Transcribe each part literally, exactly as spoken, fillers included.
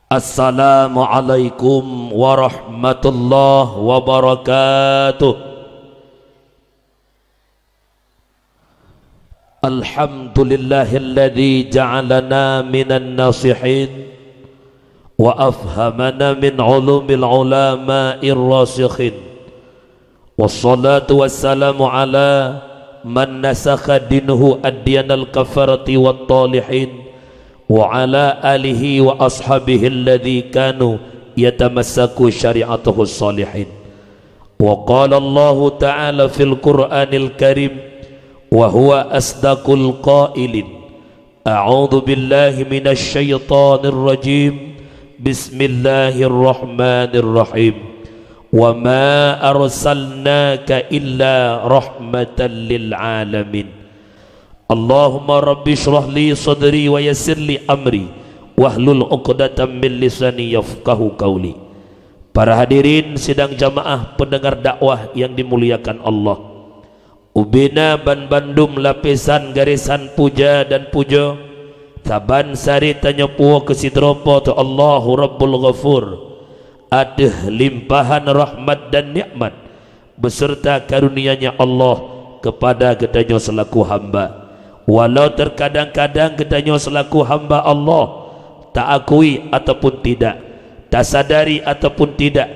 Assalamualaikum warahmatullahi wabarakatuh. Alhamdulillahilladzi ja'alana minan nasihin wa afhamana min ulumil ulama'ir rasikhin. Wassalatu wassalamu ala man nasakha dinahu adyanal kafarati wat talihin, wa ala alihi wa ashabihi alladzi kanu yatamassaku syari'atahu salihin. Wa qala Allahu ta'ala fil Qur'anil Karim, wa huwa asdaqul qailin, a'udzu billahi minasy syaithanir rajim. Bismillahirrahmanirrahim. Wa ma arsalnaka illa rahmatan lil alamin. Allahumma rabbi shrah li sadri wa yassir li amri wahlul 'uqdatam min lisani yafqahu qauli. Para hadirin sidang jamaah pendengar dakwah yang dimuliakan Allah. Ubena banbandum lapisan garesan puja dan pujoe, saban sari tanyoe puwoe keu sidroe Po teu Allahu Rabbul Ghafur, ateueh limpahan rahmat dan nikmat beserta karunia-Nya Allah kepada geutanyoe selaku hamba. Walau terkadang-kadang geutanyoe selaku hamba Allah, taakui ataupun tidak, tasadari ataupun tidak,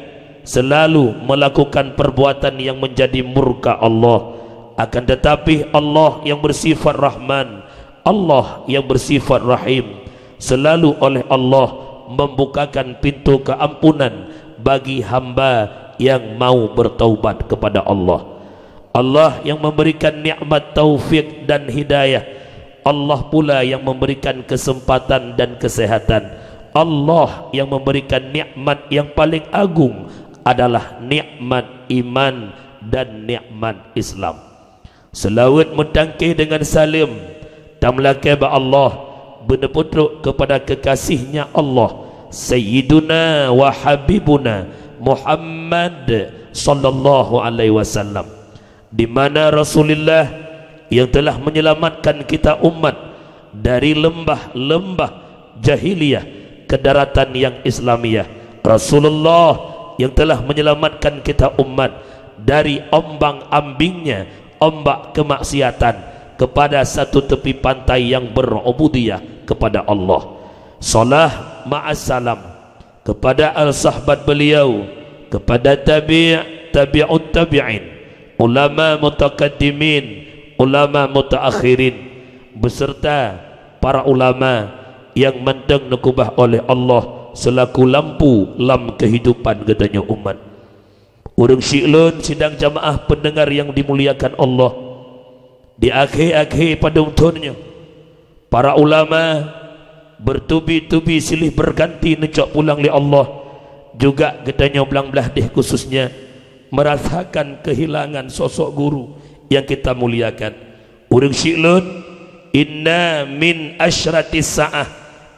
selalu melakukan perbuatan yang menjadi murka Allah. Akan tetapi, Allah yang bersifat Rahman, Allah yang bersifat Rahim, selalu oleh Allah membukakan pintu keampunan bagi hamba yang mau bertaubat kepada Allah. Allah yang memberikan nikmat taufik dan hidayah. Allah pula yang memberikan kesempatan dan kesehatan. Allah yang memberikan nikmat yang paling agung adalah nikmat iman dan nikmat Islam. Seulaweuet meutangkeh deungon saleuem tameulakée bak Allah, beuneupeutrok keupada keukasih-Nya Allah, Sayyiduna wa Habibuna Muhammad sallallahu alaihi wasallam, di mana Rasulullah yang telah menyelamatkan kita umat dari leumbah-leumbah jahiliyah ke daratan yang Islamiyah. Rasulullah yang telah menyelamatkan kita umat dari ombang-ambingnya ombak kemaksiatan kepada satu tepi pantai yang berubudiyah kepada Allah. Salah ma'as salam kepada al-sahbat beliau, kepada tabi', tabi'ut tabi'in, ulama mutakaddimin, ulama mutaakhirin, beserta para ulama yang mantong neukeubah oleh Allah selaku lampu lam keuhidupan geutanyoe umat. Ureuëng syiek lôn sidang jamaah peundengar nyang dimuliakan Allah, di akhé-akhé padum thon nyoe, para ulama bertubi-tubi silih berganti neucok pulang lé Allah. Juga geutanyoe blang blaih deh khususnya merasakan kehilangan sosok guru yang kita muliakan. Ureuëng syiek lôn, inna min asyratis sa'ah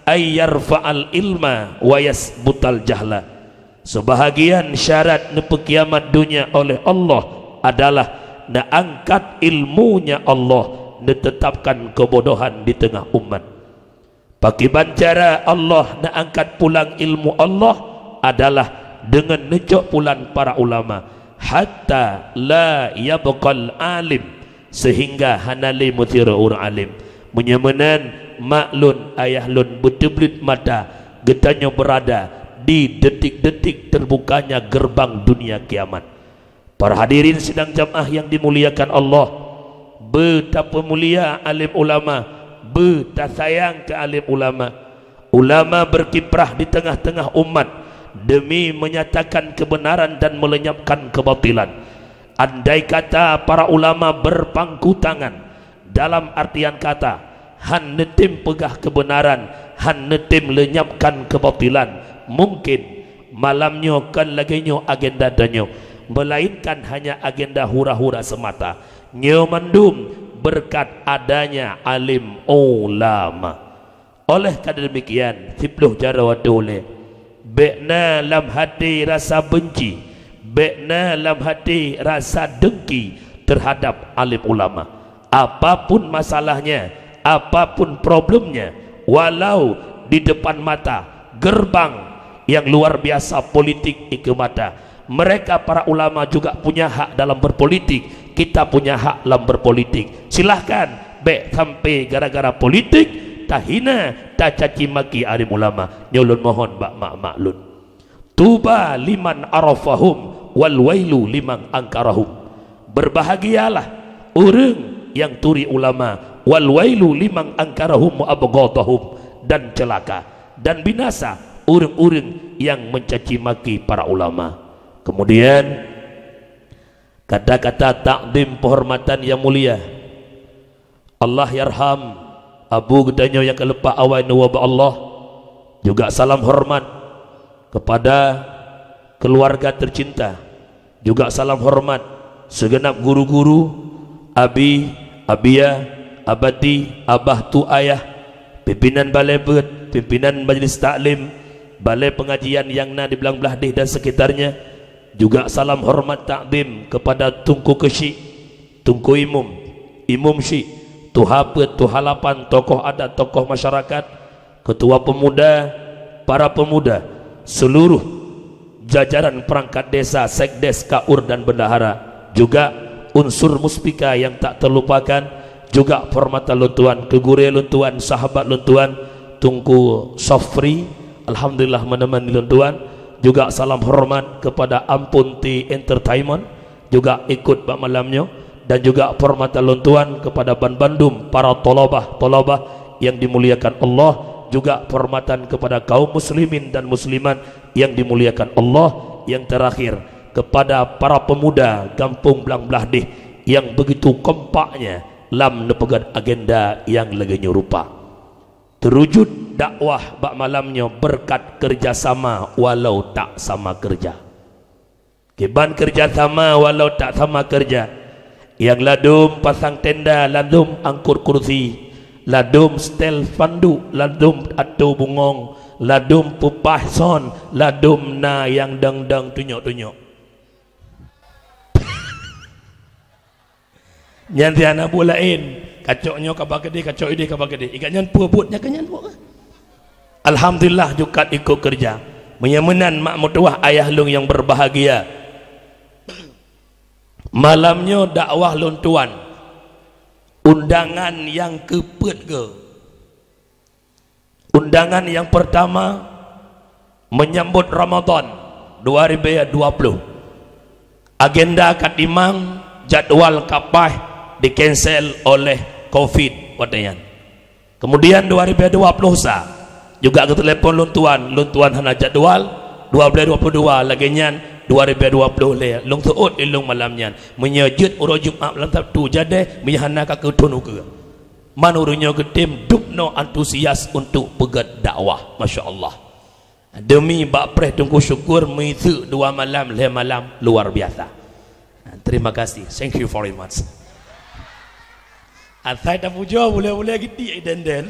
ay yarfa'al ilma wa yasbutal jahla. Seubahagian syarat neupeukiamat donya oleh Allah adalah neuangkat ilmu-Nya Allah, neuteutapkan keubodohan di teungoh umat. Pakiban cara Allah neuangkat pulang ilmu Allah adalah deungon neucok pulang para ulama, hatta la yabqal alim, sehingga hana lé meusidroe ureuëng alim. Meunyoe meunan, mak lôn, ayah lôn beuteubleuet mata, geutanyoe beurada di detik-detik teubukanya geureubang dunia kiamat. Para hadirin sidang jamaah nyang dimuliakan Allah, beutapeumulia alim ulama, beutasayang keu alim ulama. Ulama berkiprah di tengah-tengah umat demi menyatakan kebenaran dan melenyapkan kebatilan. Andai kata para ulama berpangku tangan, dalam artian kata, han neutem peugah kebenaran, han neutem lenyapkan kebatilan, mungkin malam nyoe kon lagée nyoe agenda tanyoe, melainkan hanya agenda hura-hura semata. Nyoe mandum berkat adanya alim ulama. Oleh ka demikian, siploh jaroe watée ulée, bék na lam hati rasa benci, bék na lam hati rasa dengki terhadap alim ulama. Apapun masalahnya, apapun problemnya, walau di depan mata, gerbang yang luar biasa politik di mata. Mereka para ulama juga punya hak dalam berpolitik. Kita punya hak dalam berpolitik. Silahkan, bèk sampai gara-gara politik tahina, tacaci maki alim ulama. Nyoe lôn mohon bak mak-mak lôn. Tuba liman arafahum wal wailu liman angkarahum. Berbahagialah ureuëng yang turi ulama, wal wailu liman angkarahum wa abghadahum, dan celaka dan binasa ureuëng-ureuëng yang mencaci maki para ulama. Kemudian, kata-kata takdim penghormatan yang mulia. Allah yarham abu geutanyoe nyang ka leupah awai neuwoe bak Allah. Juga salam hormat kepada keluarga tercinta. Juga salam hormat segenap guru-guru, abi, abia, abati, abah tu ayah, pimpinan balai beuet, pimpinan majlis taklim, balai pengajian yang na di Blang Blahdeh dan sekitarnya. Juga salam hormat takdim kepada Teungku Keuchik, Teungku Imum, Imum Chik, Tuha Peuet, Tuha Lapan, tokoh adat, tokoh masyarakat, ketua pemuda, para pemuda, seluruh jajaran perangkat desa, sekdes, kaur dan bendahara, juga unsur muspika yang tak terlupakan, juga penghormatan lôn tuan, keu gurèe lôn tuan, sahabat lôn tuan, Teungku Sofri, alhamdulillah menemani lôn tuan, juga salam hormat kepada Ampun T Entertainment, juga ikut bak malam nyoe, dan juga penghormatan lôn tuan kepada banbandum para thalabah-thalabah yang dimuliakan Allah, juga penghormatan kepada kaum muslimin dan muslimat yang dimuliakan Allah, yang terakhir kepada para pemuda Gampông Blang Blahdeh yang begitu kompaknya lam neupeugöt agenda yang lagèe nyoe rupa. Teurujut dakwah bak malam nyoe beureukat keureuja sama walau tak sama keureuja. Kiban keureuja sama walau tak sama keureuja. Nyang ladum pasang tenda, ladum angkot kursi, ladum setel spanduk, ladum atô bungöng, ladum peupaih son, ladum na nyang dang-dang tunyok-tunyok. Nyan di hana buet laén, kacok nyoe kaba keudéh, kacok idéh kaba keudéh. Ingat nyan peue buet nyan keu nyan buet. Alhamdulillah, jukat ikot keureuja. Meunyoe meunan mak meutuwah ayah lôn nyang berbahagia. Malam nyoe dakwah lôn tuan. Undangan nyang keupeuet goe. Undangan yang pertama menyambut Ramadan dua ribu dua puluh. Agenda ka timang, jadwal ka paih, di-cancel oleh covid watèe nyan. Kemudian dua ribu dua puluh sa juga geutelepon lôn tuan, lôn tuan hana jadwal, dua belas dua puluh dua lagèe nyan, dua ribu dua puluh lhèe, lôn seuôt di lôn malam nyan. Meunyoe jeuet uroe Jumat malam Sabtu jadeh, meunyoe hana ka keu thôn ukeue. Man ureueng nyoe geutem dubnoe antusias untuk peugöt dakwah. Masya Allah. Demi bak preh Teungku Syukur meuiseuk dua malam, lhèe malam, luar biasa. Terima kasih. Thank you very much. Asai tapujoe, bulèe-bulèe geutik denden.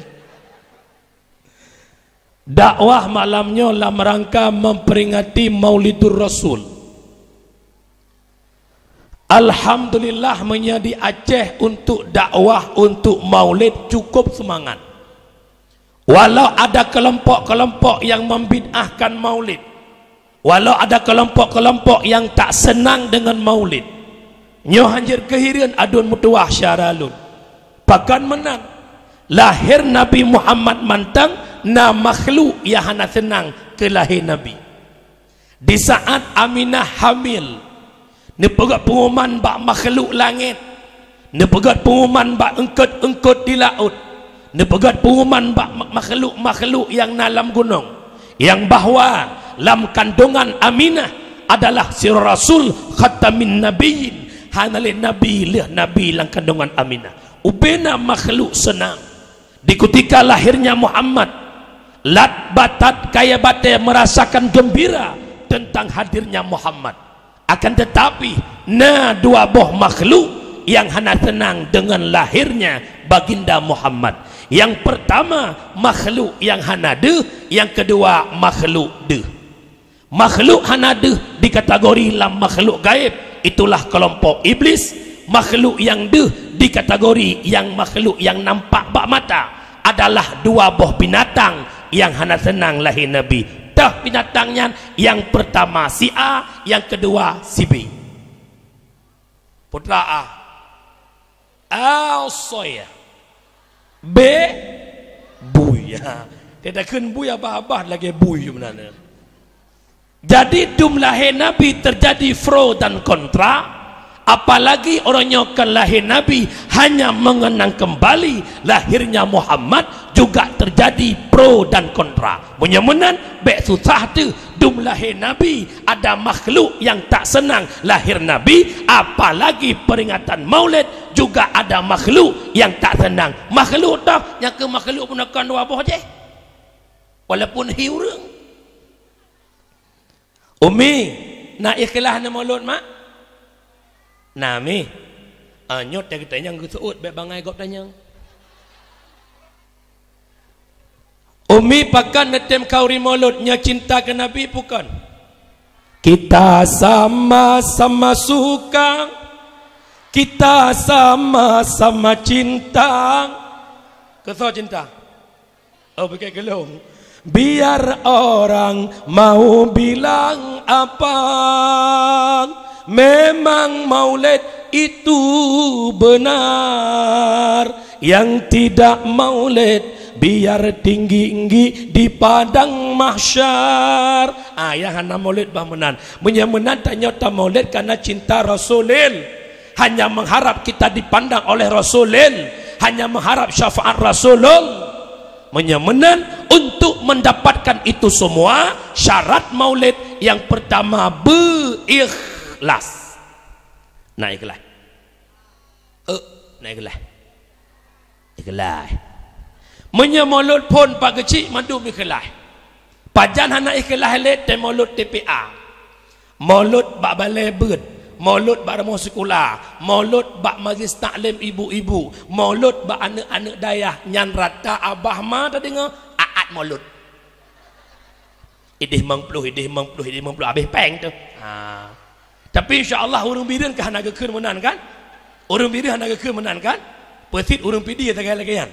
Dakwah malam nyoe lam rangka memperingati Maulidur Rasul. Alhamdulillah, meunyoe di Aceh untuk dakwah untuk Maulid cukup semangat. Walau ada kelompok-kelompok yang membid'ahkan Maulid, walau ada kelompok-kelompok yang tak senang dengan Maulid, nyoe hanjeuet keuh hireuen aduen meutuwah syedara lôn. Pakon meunan, lahé Nabi Muhammad mantong na makhluk nyang hana seunang keu lahé Nabi. Di saat Aminah hamil, neupeugöt peunguman bak makhluk langét, neupeugöt peunguman bak eungkôt-eungkôt di laôt, neupeugöt peunguman bak ma-, makhluk-makhluk nyang na lam gunong, nyang bahwa lam kandungan Aminah adalah sidroe rasul khatamin nabiyyin, hana lé nabi lheueh nabi lam kandungan Aminah. Ubena makhluk seunang. Di kutika lahirnya Muhammad, lat batat kayèe batèe merasakan gembira tentang hadirnya Muhammad. Akan tetapi, na dua boh makhluk nyang hana seunang deungon lahirnya Baginda Muhammad. Nyang pertama, makhluk nyang hana deuh, nyang keudua, makhluk deuh. Makhluk hana deuh dikategori lam makhluk gaéb, itulah kelompok iblis. Makhluk nyang deuh dikategori nyang makhluk nyang nampak bak mata, adalah dua boh binatang, nyang hana seunang lahé Nabi. Toh binatang nyan, nyang peurtama si A, nyang keudua si B. Putra A. Asoya. B. Bui. Ha. Teutakheun bui abah-abah lagée bui meunan. Jadi dum lahé Nabi terjadi pro dan kontra, apalagi uroe nyoe kon lahé Nabi hanya mengenang kembali lahirnya Muhammad juga terjadi pro dan kontra. Meunyoe meunan, bék susah teuh, dum lahé Nabi ada makhluk nyang tak seunang lahé Nabi, apalagi peringatan Maulid juga ada makhluk nyang tak seunang. Makhluk toh, nyang keu makhluk pun akan dua boh jeh. Walaupun hi ureuëng. Umi, na ikhlas na Maulud, Mak? Na, Mi. Ah, nyoe teuh geutanyong geuseuôt bék bangai gob tanyong. Umi, pakon neutem khauri Maulud, nyoe cinta keu Nabi bukon? Kita sama-sama suka, kita sama-sama cinta. Keu soe cinta? Oh, bukon keu lôn. Biar orang mau bilang apa, memang Maulid itu benar. Yang tidak Maulid, biar tinggi-tinggi di padang mahsyar. Ah, nyang hana Maulid bah meunan. Meunyoe meunan, tanyoe tamaulid karena cinta Rasulil. Hanya mengharap kita dipandang oleh Rasulil, hanya mengharap syafaat Rasulul. Meunyoe meunan, untuk mendapatkan itu semua, syarat Maulid yang pertama beuikhlas. Na ikhlas. Eh, na ikhlas. Ikhlas. Meunyoe Maulud phon pat keuchik mandum ikhlas. Pajan hana ikhlas lé, tem Maulud T P A. Maulud bak balée beuet, Maulud bak rumoh sikula, Maulud bak majlis taklim ibu-ibu, Maulud bak aneuëk-aneuëk dayah, nyan rata abah ma tadeungoe aat Maulud. Idéh limong ploh, idéh limong ploh, idéh limong ploh, habéh péng teuh. Ha. Tapi insya Allah ureuëng Bireuen ka hana geukheun meunan kan? Ureuëng Bireuen hana geukheun meunan kan? Peusit ureuëng Pidie sagai lagée nyan.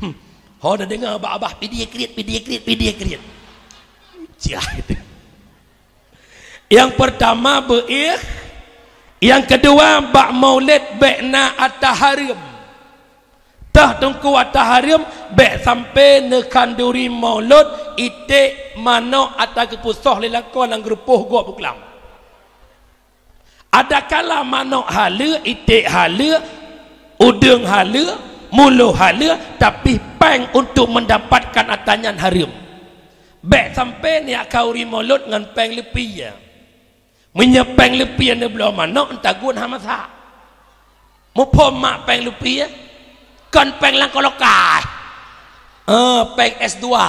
Hmm. Ho tadeungoe bak abah Pidie kriet, Pidie kriet, Pidie kriet. Cah itu. Nyang pertama beuih, nyang keudua bak Maulid bék na ata hareuem. Teuh teungku ata hareuem, bék sampoe neukhanduri Maulud, iték, manok ata geupeusoh lé lakoe nyang geureupoh gob beuklam. Adakala manok haleue, iték haleue, udeueng haleue, mulo haleue, tapi péng untuk mendapatkan ata nyan hareuem. Bék sampoe neujak khauri Maulud ngon péng leupie. Meunyoe péng leupie neubloe manok, euntagun hana masak. Muphom mak péng leupie? Kon péng lam kolokai. Ah, péng S dua.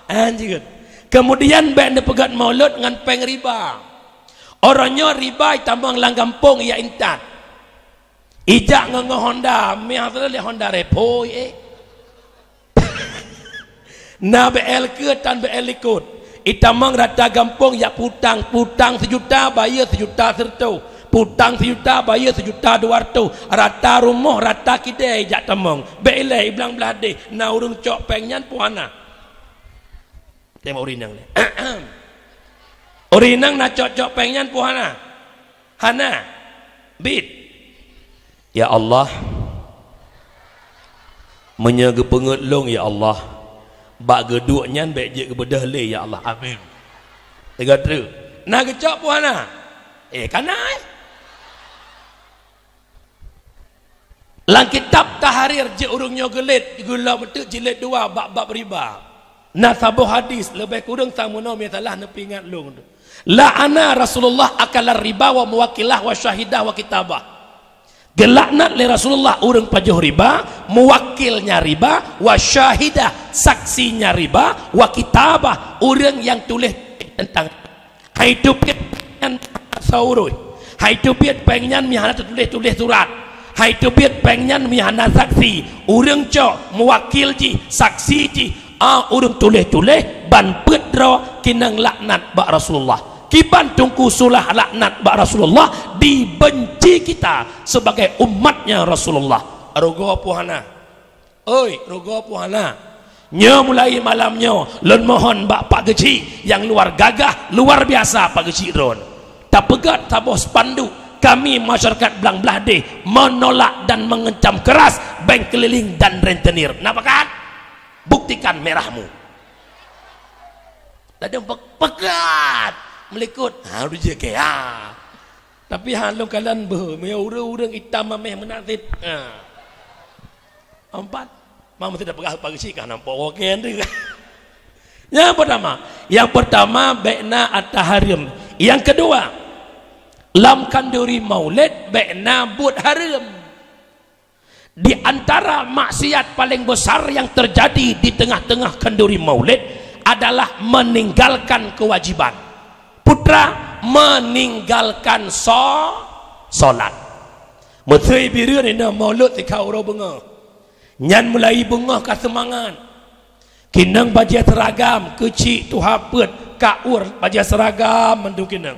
Ah, jeuet. Kemudian bék neupeugét Maulud ngon péng riba. Uroe nyoe riba itamong lam gampông ya intat. Ijak ngon, ngon Honda, meuhasé lé Honda Revo, eh. Na B L keu tan B L likot. Itamong rata gampông jak putang, putang sijuta bayeue sijuta sireutôh, putang sijuta bayeue sijuta dua reutôh, rata rumoh, rata kidée jak tamong. Bék ilée iblang blaih deh, na ureuëng cok péng nyan peue hana. Tengok ureuëng inong lé. Ureuëng inong na cok-cok péng nyan peue hana? Hana. Bit. Ya Allah, meunyoe geupeungeut lôn, ya Allah, bak geuduek nyan bék jeuet geubeudôh lé, ya Allah. Amin. Teuga treuk. Na geucok peue hana? Eh, kana, eh. Lam kitab Tahrir jeuet ureuëng nyoe geulet, geulom teuk jilid dua bak bab riba. Na saboh hadis, leubeh kureueng sang meunoe misalah neupeuingat lôn. La'ana Rasulullah akalar riba wa muwakkilah wa syahidah wa kitabah. Geulaknat lé Rasulullah ureuëng pajoh riba, muwakilnya riba, wa syahidah, saksinya riba, wa kitabah, ureuëng nyang tuléh teuntang. Hai teubiet péng nyan meuhana saurôh. Hai teubiet péng nyan meuhana teutuléh-tuléh surat. Hai teubiet péng nyan meuhana saksi. Ureuëng cok, muwakil jih, saksi jih, a ureuëng tuléh-tuléh ban peuet droe keunong laknat bak Rasulullah. Kiban teungku sulah laknat bak Rasulullah, dibenci kita sebagai umatnya Rasulullah. Rugoe peue hana? Oi, rugoe peue hana? Nyoe mulai malam nyoe, lôn mohon bak Pak Geuchik nyang luar gagah, luar biasa Pak Geuchik droen. Tapeugét saboh spanduk, kami masyarakat Blang Blahdeh menolak dan mengecam keras bank keliling dan rentenir. Na pakat? Buktikan merahmu. Ladôm pe-, peugét. Meulikot. Ha, udah je ke. Ha. Tapi ha lôn kalon beuh, meunyoe ureueng-ureueng itam mameh meunan cit. Ha. Empat. Mak meusti dah peugah pagi sih kan nampak woken tu. Yang pertama, yang pertama, bék na ata hareuem. Yang kedua, lam khanduri maulid bék na buet hareuem. Di antara maksiat paling besar yang terjadi di tengah-tengah khanduri maulid adalah meninggalkan kewajiban. Putra, meninggalkan so-, solat. Meusé bireuen inong maulud sikha uroe beungoh. Nyan mulai beungoh ka seumangat. Keunong bajée seuragam, keuchik tuha peuet, kaur bajée seuragam mandum keunong.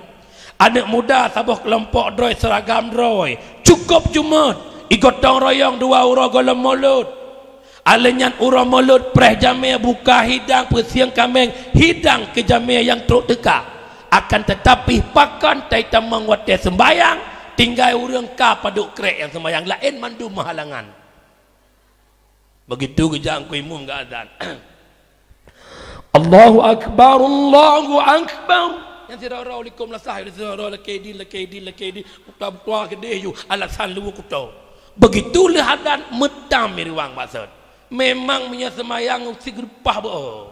Aneuëk muda saboh keulompok droe seuragam droe. Cukôp Jumat, igotong royong dua uroe gohlom maulud. Alèh nyan uroe maulud preh jamé buka hidang peusieng kaméng hidang keu jamé nyang trok teuka. Akan teutapi pakon taitamong watée seumbahyang, tinggai ureuëng ka padub krék nyang seumbahyang laén mandum meuhalangan. Begitu geujak Teungku Imum geuazan. Allahu Akbar, Allahu Akbar. Nyang sidroe-droe likot meulasah, nyang sidroe-droe lakée idin, lakée idin, lakée idin. Kuta-kuta keudeh ju, alasan luweue kuta. Begitu lheueh azan meutam miriwang baset. Memang meunyoe seumayang sigeurupah beu.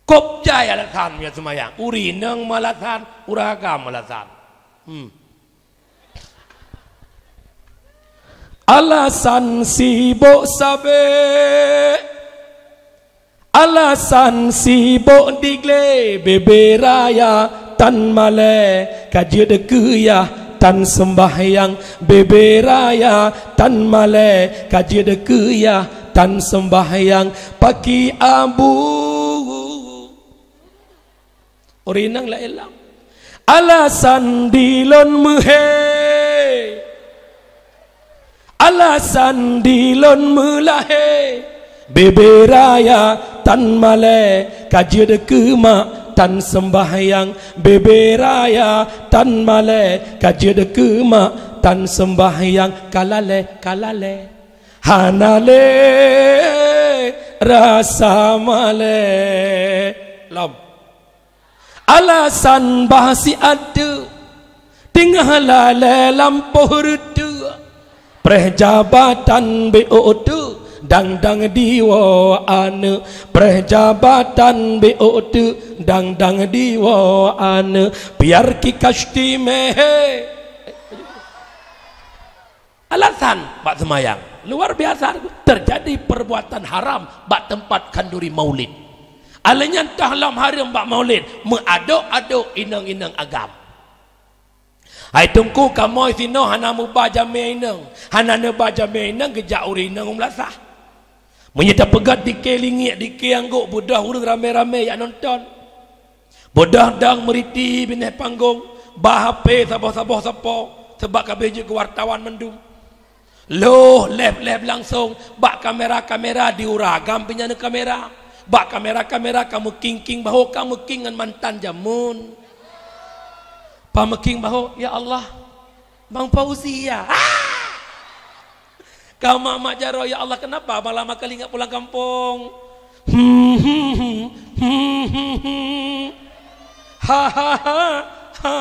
Kop jai alasan meunyoe seumayang. Ureuëng inong meulasan, ureuëng agam meulasan. Hmm. Alasan sibok sabe, alasan sibok digle, bebe raya tan malée, ka jeuet keu yah tan seumbahyang, bebe raya tan malée, ka jeuet keu yah tan seumbahyang, paki abu. Ureuëng inong laén lom. Alasan dilôn meuhé. Alasan dilôn meulahé. Bebe raya tan malée, ka jeuet keu mak tan seumbahyang. Bebe raya tan malée, ka jeuet keu mak tan seumbahyang. Ka lalée, ka lalée. Hana lé rasa malée. Lom. Alasan bah siat teuk, teungoh lalée lampôh reuteuek. Preh jabatan beu teuk, dang-dang diwoe aneuëk. Preh jabatan beu teuk, dang-dang diwoe aneuëk. Biar ki kasti meuhé. Alasan bak seumayang. Luar biasa, terjadi perbuatan haram bak teumpat khanduri maulid. Alèh nyan toh lom hareuem bak maulid, meuadôk-adôk inong-inong agam. Hai teungku, kamoe sinoe hana meuba jamé inong, hana neuba jamé inong geujak ureuëng inong u meulasah. Meunyoe tapeugét dike lingiek, dike anggôk, beudôh ureuëng ramé-ramé jak nonton. Beudôh dong meuriti binéh panggong, ba H P saboh-saboh sapo, sabab ka abéh jeuet keu wartawan mandum. Lheueh lheueh langsong bak kamera-kamera di ureuëng agam pih nyan kamera. Bak kamera-kamera ka meukieng-kieng bahô ka meukieng ngon mantan jameun. Pah meukieng bahô, "Ya Allah, Bang Fauzi ya." Ah! Ka mak-mak jaroe, "Ya Allah, kenapa malam kali ingat pulang kampung?" Hmm, hmm, hmm. Hmm, hmm, hmm, hmm. Ha, ha, ha, ha, ha.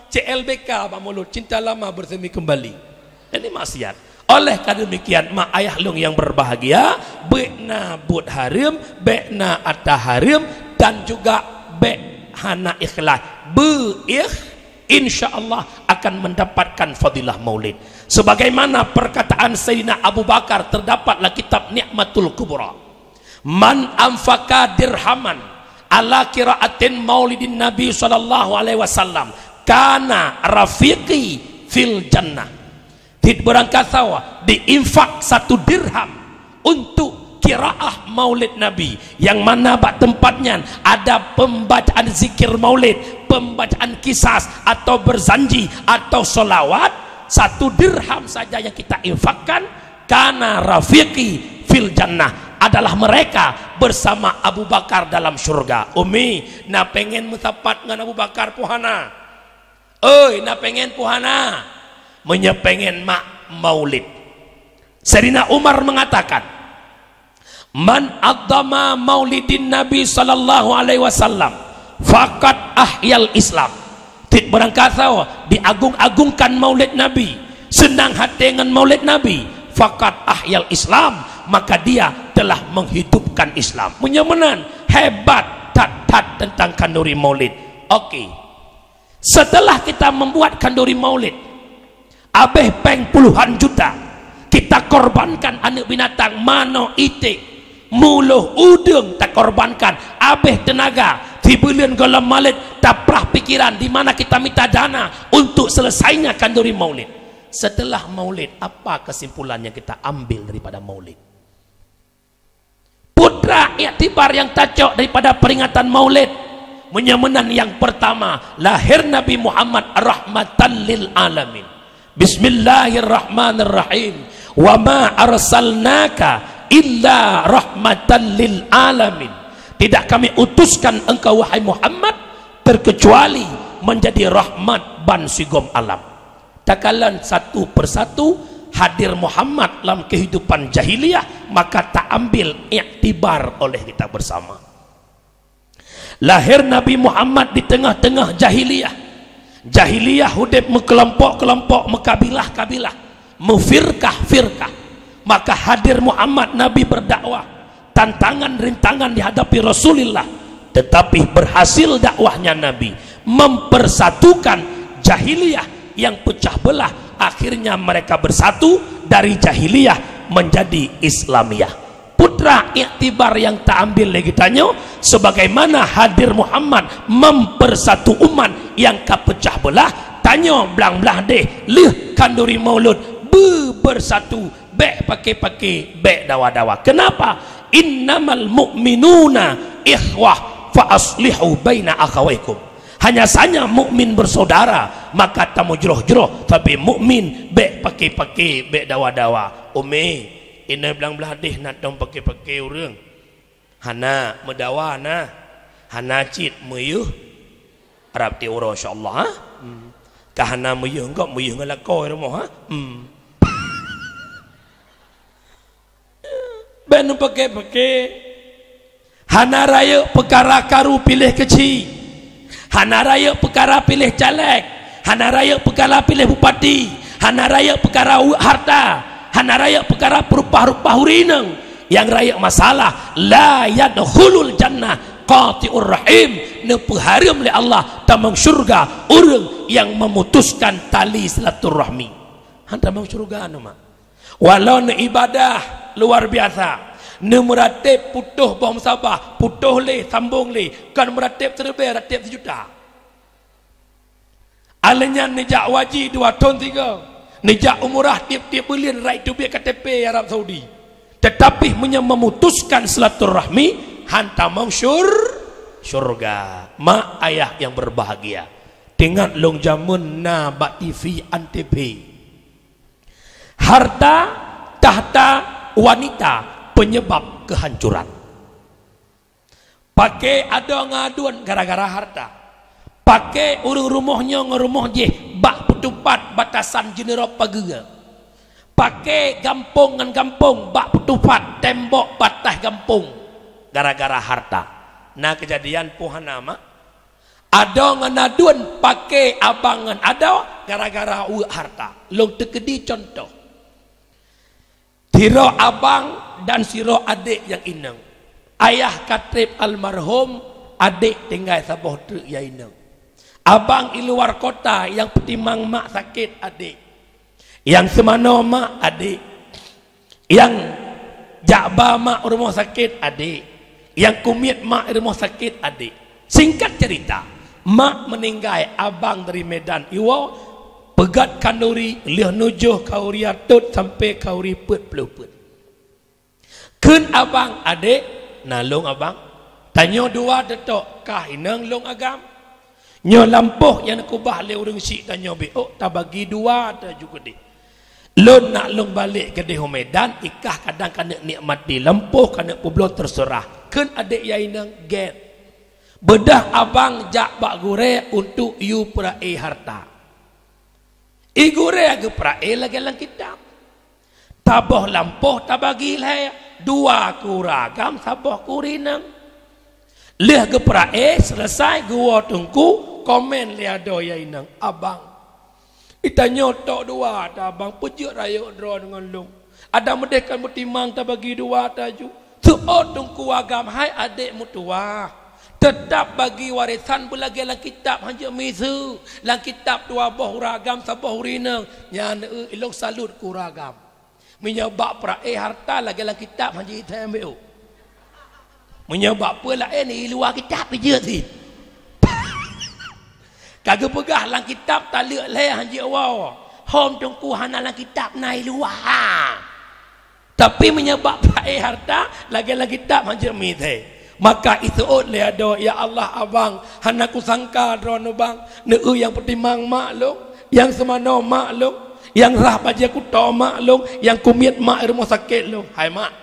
C L B K bak mulut, cinta lama bersemi kembali. Ini maksiat. Oleh karena demikian, mak ayah lôn yang berbahagia, bék na buet hareuem, bék na ata hareuem, dan juga bék hana ikhlas. Beu ikh-, insya Allah akan mendapatkan fadilah maulid. Sebagaimana perkataan Sayyidina Abu Bakar terdapat dalam kitab Ni'matul Kubra. "Man anfaqa dirhaman ala qiraatin maulidin Nabi sallallahu alaihi wasallam, kana rafiqi fil jannah." Cit barangkasoe diinfak satu dirham untuk qiraah maulid Nabi, yang mana bak teumpat nyan ada pembacaan zikir maulid, pembacaan kisas atau berzanji atau salawat, satu dirham saja yang kita infakkan, kana rafiqi fil jannah, adalah mereka bersama Abu Bakar dalam syurga. Umi, na pengen meusapat ngon Abu Bakar puhana? Oi, na pengen puhana? Meunyoe pengen mak maulid. Saidina Umar mengatakan, "Man 'azzama maulidin Nabi sallallahu alaihi wasallam, faqad ahyal Islam." Tiep barangkasoe diagung-agungkan maulid Nabi, seunang haté ngon maulid Nabi, faqad ahyal Islam, maka dia telah menghidupkan Islam. Meunyoe meunan, hebat that-that teuntang khanduri maulid. Oke. Setelah kita membuat khanduri maulid, abéh péng puluhan juta, kita korbankan aneuk binatang, manok, iték, muloh, udeueng takorbankan, abéh teunaga, sibuleuen gohlom maulid, taprah pikiran di mana kita minta dana untuk selesainya khanduri maulid. Setelah maulid, apa kesimpulan yang kita ambil daripada maulid? Peue treuk iktibar nyang tacok daripada peringatan Maulid? Meunyoe meunan, nyang peurtama, lahé Nabi Muhammad rahmatan lil alamin. Bismillahirrahmanirrahim. "Wa ma arsalnaka illa rahmatan lil alamin." Tidak Kami utuskan engkau, wahai Muhammad, terkecuali menjadi rahmat ban sigom alam. Takalon satu persatu hadir Muhammad lam kehidupan jahiliyah, maka taambil iktibar oleh kita bersama. Lahé Nabi Muhammad di teungoh-teungoh jahiliyah. Jahiliyah udeb meukelompok-kelompok, meukabilah-kabilah, meufirkah-firkah. Maka hadir Muhammad Nabi berdakwah. Tantangan, rintangan dihadapi Rasulullah, tetapi berhasil dakwahnya Nabi mempersatukan jahiliyah yang pecah belah. Akhirnya mereka bersatu dari jahiliyah menjadi Islamiyah. Peue treuk iktibar nyang taambil lé geutanyoe, sebagaimana hadir Muhammad mempersatu umat nyang ka pecah belah, tanyoe blang blaih deh lheueh khanduri Maulud beu bersatu. Bék paké-paké, bék dawa-dawa. Kenapa? "Innamal mu'minuna ikhwah fa aslihu baina akhawaikum." Hanya saja mukmin bersaudara, maka tamujroh-jroh, tapi mukmin bék paké-paké, bék dawa-dawa. Umi, inai blang blaih deh na tom paké-paké ureuëng. Hana meudawa na, hana cit meuyeuh, rab tiep uroe insya Allah, ha? Hmm. Ka hana meuyeuh, enggak meuyeuh ngon lakoe rumoh, ha? Hmm. Bék neupaké-paké. Hana rayeuk peukara karu piléh keuchik. Hana rayeuk peukara piléh caleg, hana rayeuk peukara piléh bupati, hana rayeuk peukara uek harta, hana rayeuk peukara peurupah-rupah ureuëng inong. Nyang rayeuk masalah, "La yadkhulul jannah qati'ur rahim," neupeuhareuem lé Allah tamong syurga ureuëng nyang memutuskan tali silaturahmi. Han tamong syurga nyoe mak. Walau neuibadah luar biasa, neumeuratéb putôh boh musabah, putôh lé, sambong lé, kon meuratéb siribèe, ratéb sijuta. Alèh nyan neujak haji dua thôn sigoe, neujak umrah tiep-tiep buleuen, rot teubiet K T P Arab Saudi. Teutapi meunyoe memutuskan silaturahmi, han tamong syur-, syurga. Mak ayah yang berbahagia, teuingat lôn jameun na bak T V Antv. Harta, tahta, wanita, penyebab kehancuran. Paké adoe ngon aduen gara-gara harta. Paké ureuëng rumoh nyoe ngon rumoh jéh bak peutupat batasan jeuneurop pageue. Paké gampông ngon gampông bak peutupat tembok bataih gampông gara-gara harta. Na keujadian peue hana, mak? Adoe ngon aduen paké abang ngon adoe gara-gara uek harta. Lôn teukeudi cuntoh. Sidroe abang dan sidroe adék nyang inong. Ayah ka trép almarhum, adék tinggai saboh treuk nyang inong. Abang i luar kota nyang peutimang mak sakét adék. Nyang seumanoe mak adék. Nyang jak ba mak rumoh sakét adék. Nyang kumiet mak rumoh sakét adék. Singkat cerita, mak meuninggai, abang dari Medan iwoe, peugöt khanduri, lheueh nyoe jôh khanduri rot sampoe khanduri peuet ploh peuet. Kheun abang, "Adék, na lôn abang. Tanyoe dua teutok, kah inong lôn agam. Nyoe lampôh nyang neukeubah lé ureuëng chik tanyoe biôk, tabagi dua teuh ju keudéh. Lôn nak lôn balek keudeh u Medan, ikah kadang keuneuk nikmati lampôh, keuneuk peubloe, teuseurah. Kheun adék yai inong, gét. Beudôh abang jak bak gurée untuk yue peurae harta. I gurée geupeurae lagée lam kitab. Saboh lampôh tabagi lhée, dua keu ureueng agam, saboh keu ureueng inong. Lheueh geupeurae, seuleusai geuwoe teungku, komen lé adoe yai inong, "Abang, geutanyoe tok dua ata abang, peujeuet rayeuk droe deungon lôn. Adak meudeh kan meutimang tabagi dua ata ju." Seuôt teungku agam, hai adék meutuwah, teutab bagi warésan beulagée lam kitab, hanjeuet miseue. Lam kitab dua boh ureueng agam, saboh ureueng inong. Nyan, eu, ilong salut keu ureueng agam. Meunyoe bak peurae harta lagée lam kitab, hanjeuet item beu. Meunyoe bak peue laén, i luwa kitab ijeuet cit. Ka geupeugah lam kitab taleuek lhée, hanjeuet woe. Hom teungku, hana lam kitab, na i luwa. Tapi meunyoe bak peurae harta, lagée lam kitab, hanjeuet miseue. Maka iseuôt lé adoe, "Ya Allah, abang, hana kusangka droeneuh bang, neueu nyang peutimang mak lôn, nyang seumanoe mak lôn, nyang rhah bajée kuto mak lôn, nyang kumiet mak i rumoh sakét lôn." Hai mak,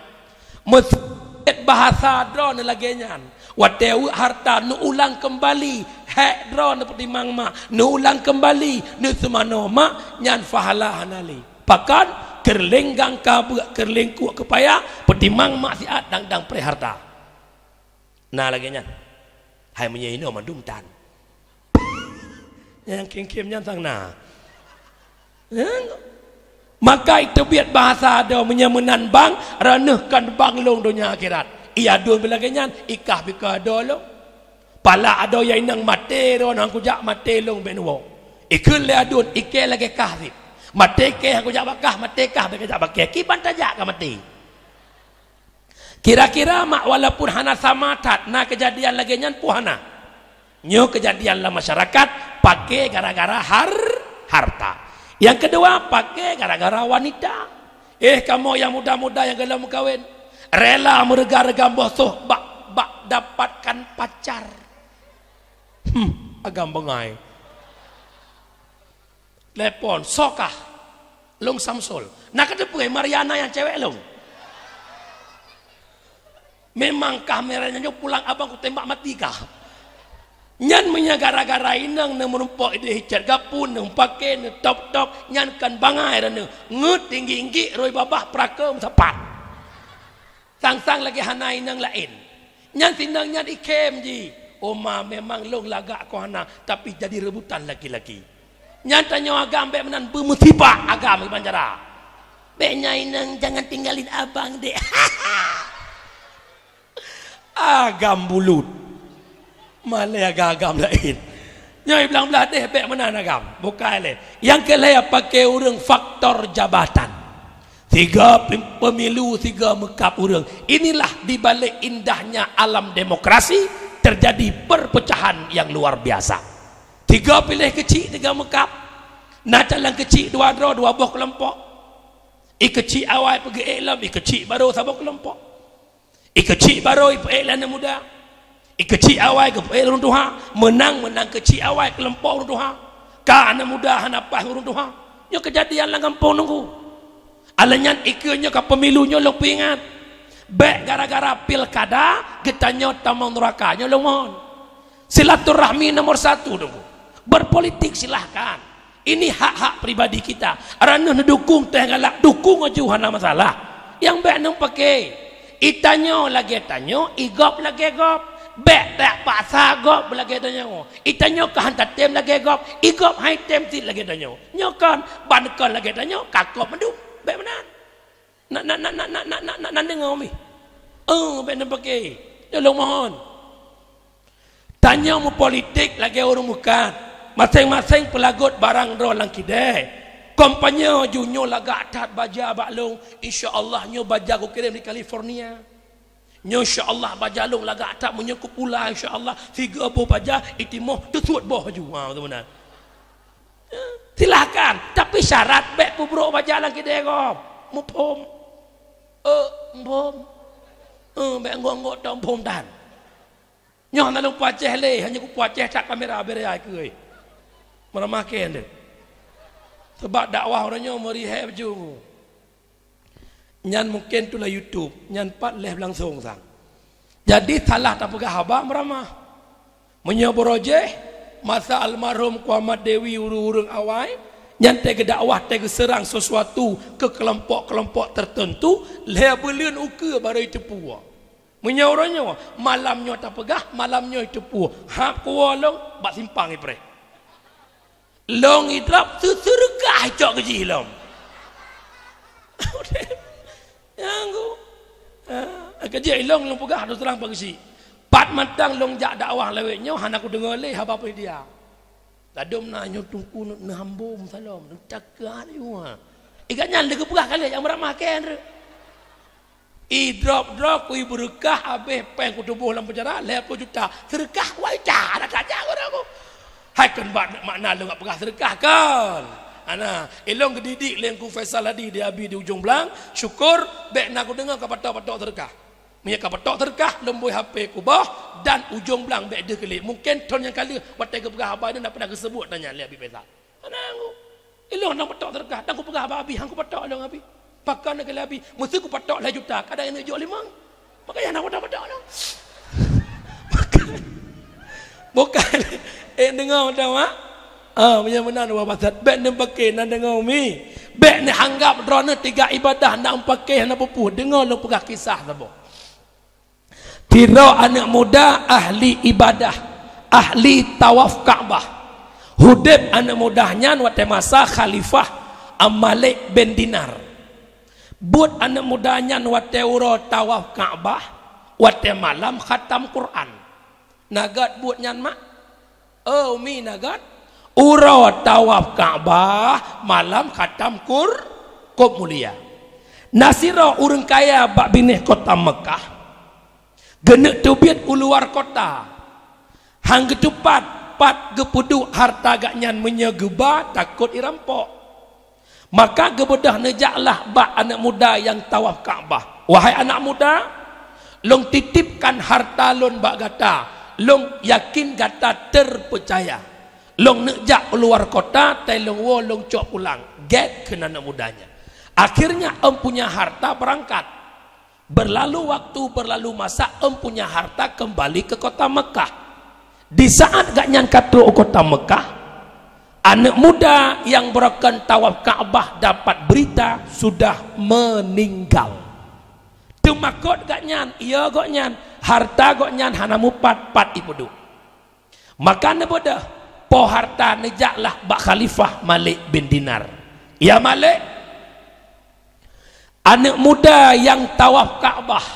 meuseubet bahasa droeneuh lagée nyan, watée weuek harta neuulang keumbali, hék droeneuh peutimang mak, neuulang keumbali, neuseumanoe mak, nyan pahala hana lé. Pakon? Keureuleng gangka beuk, keureuleng kuek keupaya, peutimang mak siat dang-dang preh harta. Na lagée nyan. Hai meunyoe inoe mandum tan. Nyang khém-khém nyan sang na. Maka iteubiet bahasa adoe, meunyoe meunan bang, droeneuh kon bang lôn donya akhirat. I aduen beu lagée nyan, ikah beu keu adoe lôn. Pala adoe yai inong, maté droeneuh han kujak, maté lôn bék neuwoe. Ikheun lé aduen, ikée lagée kah cit. Maté ikée han kujak bak kah, maté kah bék kajak bak ikée. Kiban tajak ka maté. Kira-kira mak, walaupun hana sama that na keujadian lagée nyan, peue hana? Nyoe keujadian lam masyarakat, paké gara-gara har-, harta. Nyang keudua, paké gara-gara wanita. Eh, kamoe nyang muda-muda nyang gohlom meukawen, rela meureuga-reuga boh soh bak, bak dapatkan pacar. Hmm, agam beungai. Telepon, "Soe kah?" "Lôn Samsul." "Na kateupeue Mariana nyang cewek lôn?" "Memang kah Mariana nyoe, pulang abang kutembak mati kah." Nyan meunyoe gara-gara inong neumeurumpok ideh icet gapun, neumeupaké, neutop-top, nyan kon bangai droeneuh. Ngeut tinggi-tinggi, roi babah, peuraka meusapat. Sang-sang lagée hana inong laén. Nyan sinong nyan ikhém jih. "Oh ma, memang lôn lagak kon hana, tapi jadi rebutan laki-laki." Nyan tanyoe agam bék meunan, beumeusibak agam kiban cara. "Bék nyan inong, jangan tinggalin abang, Dek." Agam bulut. Malée agam-agam laén. Nyoe blang blah deh bék meunan agam. Bukai lé. Nyang keu lhée paké ureuëng faktor jabatan. Siga pem-, pemilu, siga meukab ureuëng. Inilah di balik indahnya alam demokrasi terjadi perpecahan yang luar biasa. Siga piléh keuchik, siga meukab. Na calon keuchik dua droe, dua boh keulompok. I keuchik awai peugeuék lom, i keuchik barô saboh keulompok. I keuchik barô ipeuék lé aneuk muda. I keuchik awai geupeuék lé ureuëng tuha. Meunang, meunang keuchik awai keulompok ureuëng tuha. Ka aneuk muda hana paih ureuëng tuha. Nyoe keujadian lam gampông Teungku. Alah nyan, ikeue nyoe ka pemilu nyoe lôn peuingat. Bék gara-gara pilkada geutanyoe tamong nuraka, nyoe lôn mohon. Silaturahmi nomor satu Teungku. Berpolitik silahkan. Ini hak-hak pribadi kita. Droeneuh neudukung teuh galak, dukung aju, hana masalah. Nyang bék neumeupaké. I tanyoe lagée tanyoe, i gob lagée gob. Bék tapaksa gob lagée tanyoe. I tanyoe ka han tatem lagée gob, i gob han item cit lagée tanyoe. Nyoe kon, ban kon lagée tanyoe, ka kop mandum. Bék meunan. Na, na, na deungoe mi. Oh, bék neumeupaké. Nyoe lôn mohon. Tanyoe meupolitik lagée ureuëng meukat, maséng-maséng peulagot barang droe lam kidée. Kampanye ju nyoe lagak that baja bak lôn, insya Allah nyoe baja kukirém di California. Nyoe insya Allah baja lôn lagak that meunyoe kupula, insya Allah siga boh baja itimoh teusuet boh aju. Ha, beutôi meunan. Silahkan, tapi syarat bék peubrok baja lam kidée gob. Muphom. Eh, muphom. Eh, bék nggok-nggok tong muphom tan. Nyoe hana lôn peuaceh lé, hana kupeuaceh that kamera beu raya keue. Meuramah kén deuh. Sabab dakwah uroe nyoe meurihée baju. Nyan mungken tulah YouTube, nyan pat lheueh langsong sang. Jadi salah tapeugah haba meuramah. Meunyoe beurojeh, masa almarhum Kuamat Dewi ureuëng-ureuëng awai, nyan teuh geudakwah, teuh geuseurang sesuatu keu keulompok-keulompok teuteuntu, lhée buleuen ukeue barô jiteupeue. Meunyoe uroe nyoe, malam nyoe tapeugah, malam nyoe jiteupeue, hab kuwoe lôn bak simpang ipreh. Lôn idrop, seuseureuka icok keu jih lom. Nyang ku. Ha, keu jih ilong lôn peugah terus terang bak geuchik. Pat mantong lôn jak dakwah lawét nyoe hana kudeungoe lé haba peue dia. Ladom na nyoe teungku neuhambom salom, neutakeuan nyoe. Iga nyan lé geupeugah kali nyang meuramah kén. Idrop-drop kui beureukah habéh péng kutuboh lam penjara lhée ploh juta. Seureukah wai ta, ada tajak ureuëng aku. Hai kon bak makna lôn peugah seureukah kon. Ana, ilong geudidik lé Teungku Faisal Hadi di Abi di Ujong Blang, syukur bék na kudeungoe ka patok-patok seureukah. Meunyoe ka patok seureukah, lôn bui H P kuboh dan Ujong Blang bék deuh keulik. Mungken thon nyang ka lheueh watée geupeugah haba nyan na pernah geuseubut tanya lé Abi Faisal. Anang ku. Ilong nang patok seureukah, dan kupeugah bak Abi, han kupatok ilong Abi. Pakon keu lé Abi, meusti kupatok lhée juta, kadang inong jok limong. Makanya nang patok-patok ilong. Bukan. Eh, deungoe mantong, mak. Ah, meunyoe meunan wa pasat, bék neupaké na deungoe umi. Bék neuanggab droeneuh tiga ibadah na paké hana pupuh. Deungoe lôn peugah kisah saboh. Sidroe aneuëk muda ahli ibadah, ahli tawaf Ka'bah. Udeb aneuëk muda nyan watée masa Khalifah Al-Malik bin Dinar. Buet aneuëk muda nyan watée uroe tawaf Ka'bah, watée malam khatam Quran. Na gét buet nyan, mak? Oh, umi na gét? Uroe tawaf Ka'bah, malam khatam Qur-, kôb mulia. Na sidroe ureuëng kaya bak binéh kota Meukah. Geuneuk teubiet u luwa kota. Han geutupat pat geupeuduek hareuta geuh nyan, meunyoe geuba takot irampok. Maka geubeudôh neujaklah bak aneuëk muda nyang tawaf Ka'bah, "Wahai anak muda, lôn titipkan hareuta lôn bak gata, lôn yakin gata teupeucaya. Lôn neuk jak u luwa kota, tai lôn woe lôn cok pulang," gét kheun aneuëk muda nyan. Akhirnya empunya hareuta beurangkat. Beurlalu waktu, beurlalu masa, empunya hareuta keumbali keu kota Meukah. Di saát gobnyan ka trok u kota Meukah, aneuëk muda nyang beurukon tawaf Ka'bah dapat beurita sudah meuninggai. Teumakot gobnyan, ie gobnyan, hareuta gobnyan hana mupat pat ipeuduek. Maka neubeudôh, po hareuta neujaklah bak Khalifah Malik bin Dinar. "Ya Malik, aneuëk muda nyang tawaf Ka'bah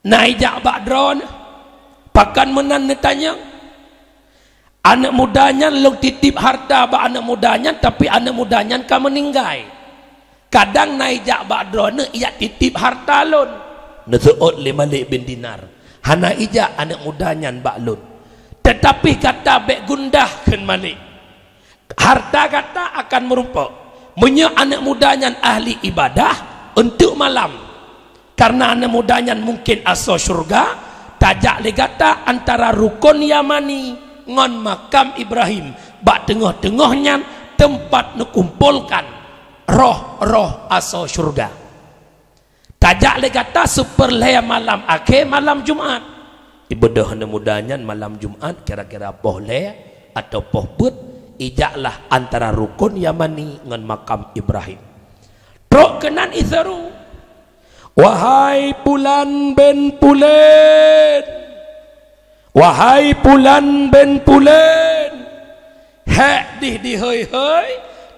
na ijak bak droeneuh, pakon meunan neutanyong? Aneuëk muda nyan lôn titip hareuta bak aneuëk muda nyan, tapi aneuëk muda nyan ka meuninggai. Kadang na ijak bak droeneuh ijak titip hareuta lôn." Neuseuôt lé Malik bin Dinar, "Hana ijak aneuëk muda nyan bak lôn. Teutapi gata bék gundah," kheun Malik. "Hareuta gata akan meurumpok. Meunyoe aneuëk muda nyan ahli ibadah, eunteuk malam. Kareuna aneuëk muda nyan mungken asoe syeuruga, tajak lé gata antara Rukon Yamani ngon Makam Ibrahim. Bak teungoh-teungoh nyan teumpat neukumpolkan roh-roh asoe syeuruga. Tajak lé gata seupeurlhée malam akhé malam Jumat." Ibeudôh aneuëk muda nyan malam Jumat kira-kira poh lhée atawa poh peuet, ijaklah antara Rukon Yamani ngon Makam Ibrahim. Trok keunan iseuruek, "Wahai Pulan bin Pulen, wahai Pulan bin Pulen, hék dih dihôi-hôi,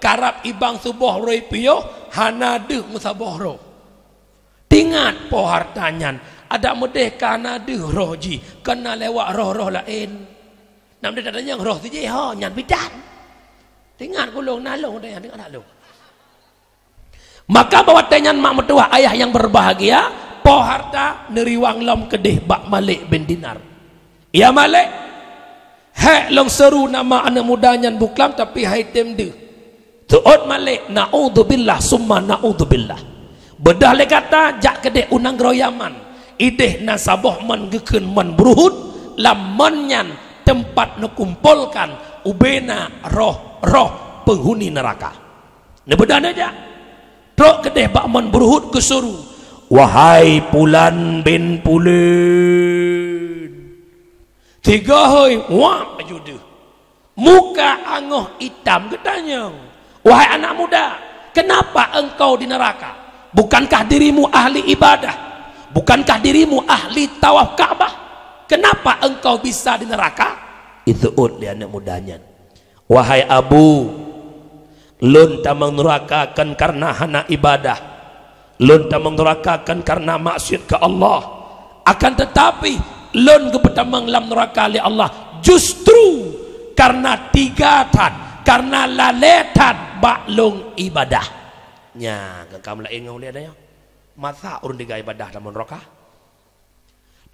karab ibang suboh uroe piôh, hana deuh meusaboh roh." Tingat po hareuta nyan, adak meudeh ka na deuh roh jih, ka na lewat roh-roh laén. Nam deuh tatanyong roh si jih ho nyan bidan. Tingat ku lôn na lôn deh, tingat na lôn. Maka bak watée nyan mak meutuwah ayah nyang beurbahagia, po hareuta neuriwang lom keudeh bak Malik bin Dinar. "Ya Malik, hék lôn seuru nama aneuëk muda nyan buklam tapi hai tem deuh." Teuôt Malik, "Naudzubillah summa naudzubillah. Beudôh lé gata jak keudeh u nanggroe Yaman. Ideh na saboh mon geukheun mon Buruhut, lam mon nyan teumpat neukumpolkan ubena roh-roh penghuni neraka. Neubeudah neujak. Trok keudeh bak mon beuruhot geusuru, "Wahai Pulan bin Pulan." Tiga hôi, wak laju deuh. Muka angoh itam geutanyong, "Wahai anak muda, kenapa engkau di neraka? Bukankah dirimu ahli ibadah? Bukankah dirimu ahli tawaf Ka'bah? Kenapa engkau bisa di neraka?" Iseuôt lé aneuk muda nyan, "Wahai Abu, lôn tamong neuraka kon kareuna hana ibadah. Lôn tamong neuraka kon kareuna maksiat keu Allah. Akan teutapi, lôn geupeutamong lam neuraka lé Allah justru kareuna tiga that, kareuna lalée that bak lôn ibadah." Nya, ka kamoe laén ngon ulée nyoe. Masa ureuëng tiga ibadah tamong neuraka?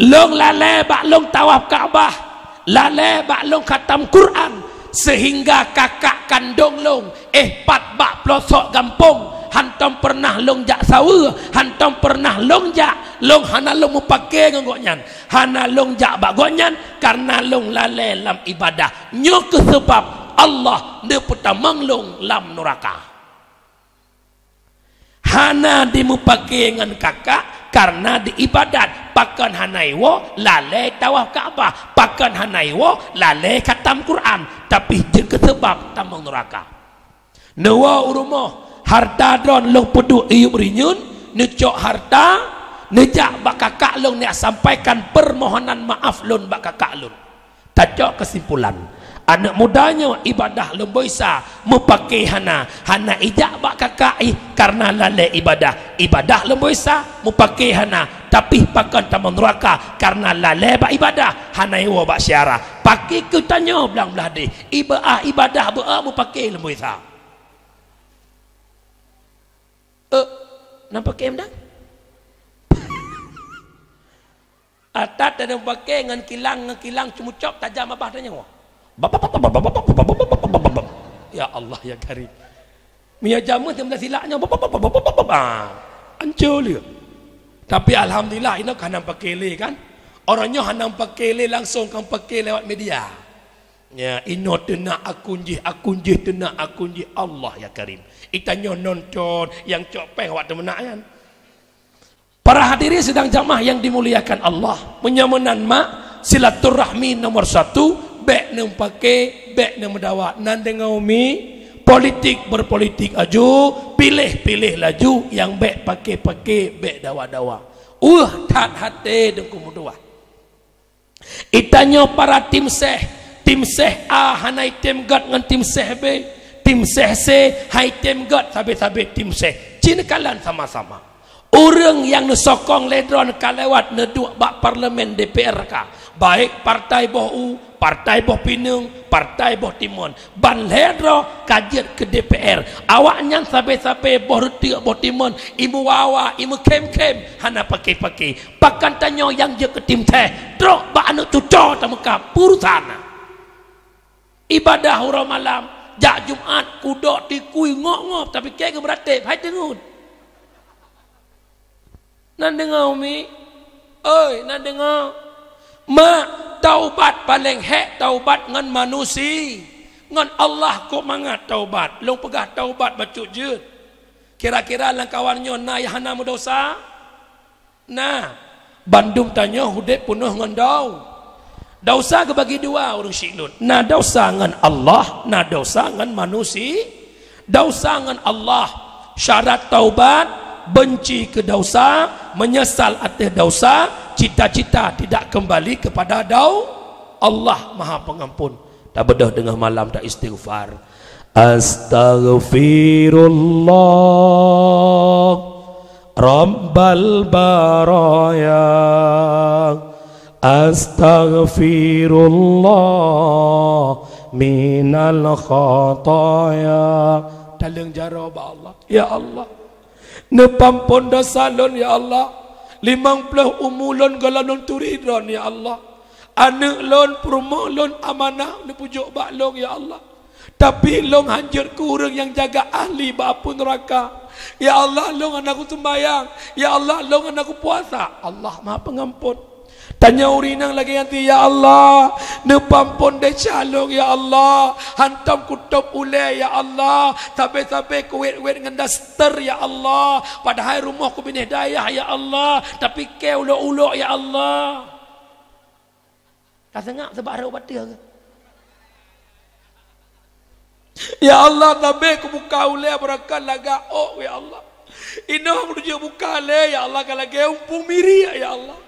Lôn lalée bak lôn tawaf Ka'bah, lalée bak lôn khatam Quran, seuhingga kakak kandong lôn, eh, pat bak peulosok gampông, hantom peureunah lôn jak saweue, hantom peureunah lôn jak, lôn hana lôn meupaké ngon gobnyan, hana lôn jak bak gobnyan, kareuna lôn lalée lam ibadah. Nyoe keuh seubab Allah neupeutamong lôn lam neuraka. Hana dimeupaké ngon kakak kareuna di ibadat, pakon hana iwoe lalée tawaf Ka'bah, pakon hana iwoe lalée khatam Quran, tapi jeuet keu seubab tamong neuraka. Neuwoe u rumoh, harta droen lôn peuduek iyup rinyun, neucok harta, neujak bak kakak lôn, neujak sampaikan peumohonan maaf lôn bak kakak lôn. Tacok keusimpulan, aneuk muda nyoe ibadah lumboi sa, meupaké hana, hana ijak bak kakak ih kareuna lalée ibadah. Ibadah lumboi sa, meupaké hana, tapi pakon tamong neuraka kareuna lalée bak ibadah, hana iwoe bak syedara. Paké keu tanyoe blang blah deh, iba-, ah, ibadah beu-, ah, meupaké lumboi sa. Eh, na paké meudan? Atat dan paké ngon kilang, ngon kilang ceumucok tajam babah tanyoe. Ya Allah, ya Karim. Mia jameun seubelah silak nyoe. Ah, ancô lé. Tapi alhamdulillah, inoe ka hana paké lé kan. Orang nyoe hana paké lé langsung, ka paké lewat media. Ya, inoe teunak akun jih, akun jih teunak akun jih. Allah ya Karim. Itanyoe nonton nyang cok péng awak teumeunak nyan. Para hadirin sidang jamaah yang dimuliakan Allah, meunyoe meunan mak, silaturahmi nomor satu, bék neupaké, bék neumeudawa. Nan deungoe umi, politik berpolitik aju, piléh-piléh laju, nyang bék paké-paké, bék dawa-dawa. Weueh that até deungon meudawa. Itanyoe para tim seh, tim seh A hana item göt ngon tim seh B, tim seh C hai tem göt sabe-sabe tim seh. Ci neukalon sama-sama. Ureuëng nyang neusokong lé droen ka lewat neuduek bak parlemen D P R ka, baik partai boh u, partai boh pineung, partai boh timon. Ban lhée droe ka jeuet keu D P R. Awaknyan sabe-sabe boh reuteuk boh timon, imeuwawa, imeukhém-khém, hana paké-paké. Pakon tanyoe nyang jeuet keu tim seh, trok bak aneuk cucoe tameuka peurusan. Ibadah uroe malam, jak Jumat, kudok, tikui, ngok-ngok, tapi kée geumeuratéb, hai teungeut. Nan deungoe umi? Oi, nan deungoe? Mak, taubat paleng hék taubat ngon manusi. Ngon Allah kok mangat taubat. Lôn peugah taubat bacut jeuet. Kira-kira lam kawan nyoe na nyang hana meudosa? Na. Bandum tanyoe udeb peunoh ngon dau-, dausa geubagi dua ureuëng syiek lôn. Na dausa ngon Allah, na dausa ngon manusi. Dausa ngon Allah, syarat taubat, benci keu dausa, menyesal ateueh dausa, cita-cita tidak kembali kepada dau-, Allah Maha Pengampun. Tabeudôh teungoh malam, ta istighfar. Astaghfirullah Rabbal baraya. Astaghfirullah minal khataya. Taleueng jaroe bak Allah. Ya Allah, neupampon dosa lôn, ya Allah. Limong ploh umu lôn gohlom lôn turi droen, ya Allah. Aneuk lôn, peurumoh lôn amanah neupeujok bak lôn, ya Allah. Tapi lôn hanjeuet keu ureuëng nyang jaga ahli bak apui neuraka. Ya Allah, lôn hana kuseumbahyang. Ya Allah, lôn hana kupuasa. Allah Maha Pengampun. Tanyoe ureueng inong lagèe nyan, "Ya Allah, neupeuampon desya lôn, ya Allah. Hantom kutôb ulèe, ya Allah. Sabe-sabe kuwét-wét ngon daster, ya Allah. Padahai rumoh kubinéh dayah, ya Allah. Tapi kèe ulok-ulok, ya Allah." Ka seungap seubab rhot bak ateueh. "Ya Allah, sabe kubuka ulèe beurangkat lagak ôk, ya Allah. Inoe meunujok buka lé, ya Allah, ka lagèe umpung miriek, ya Allah."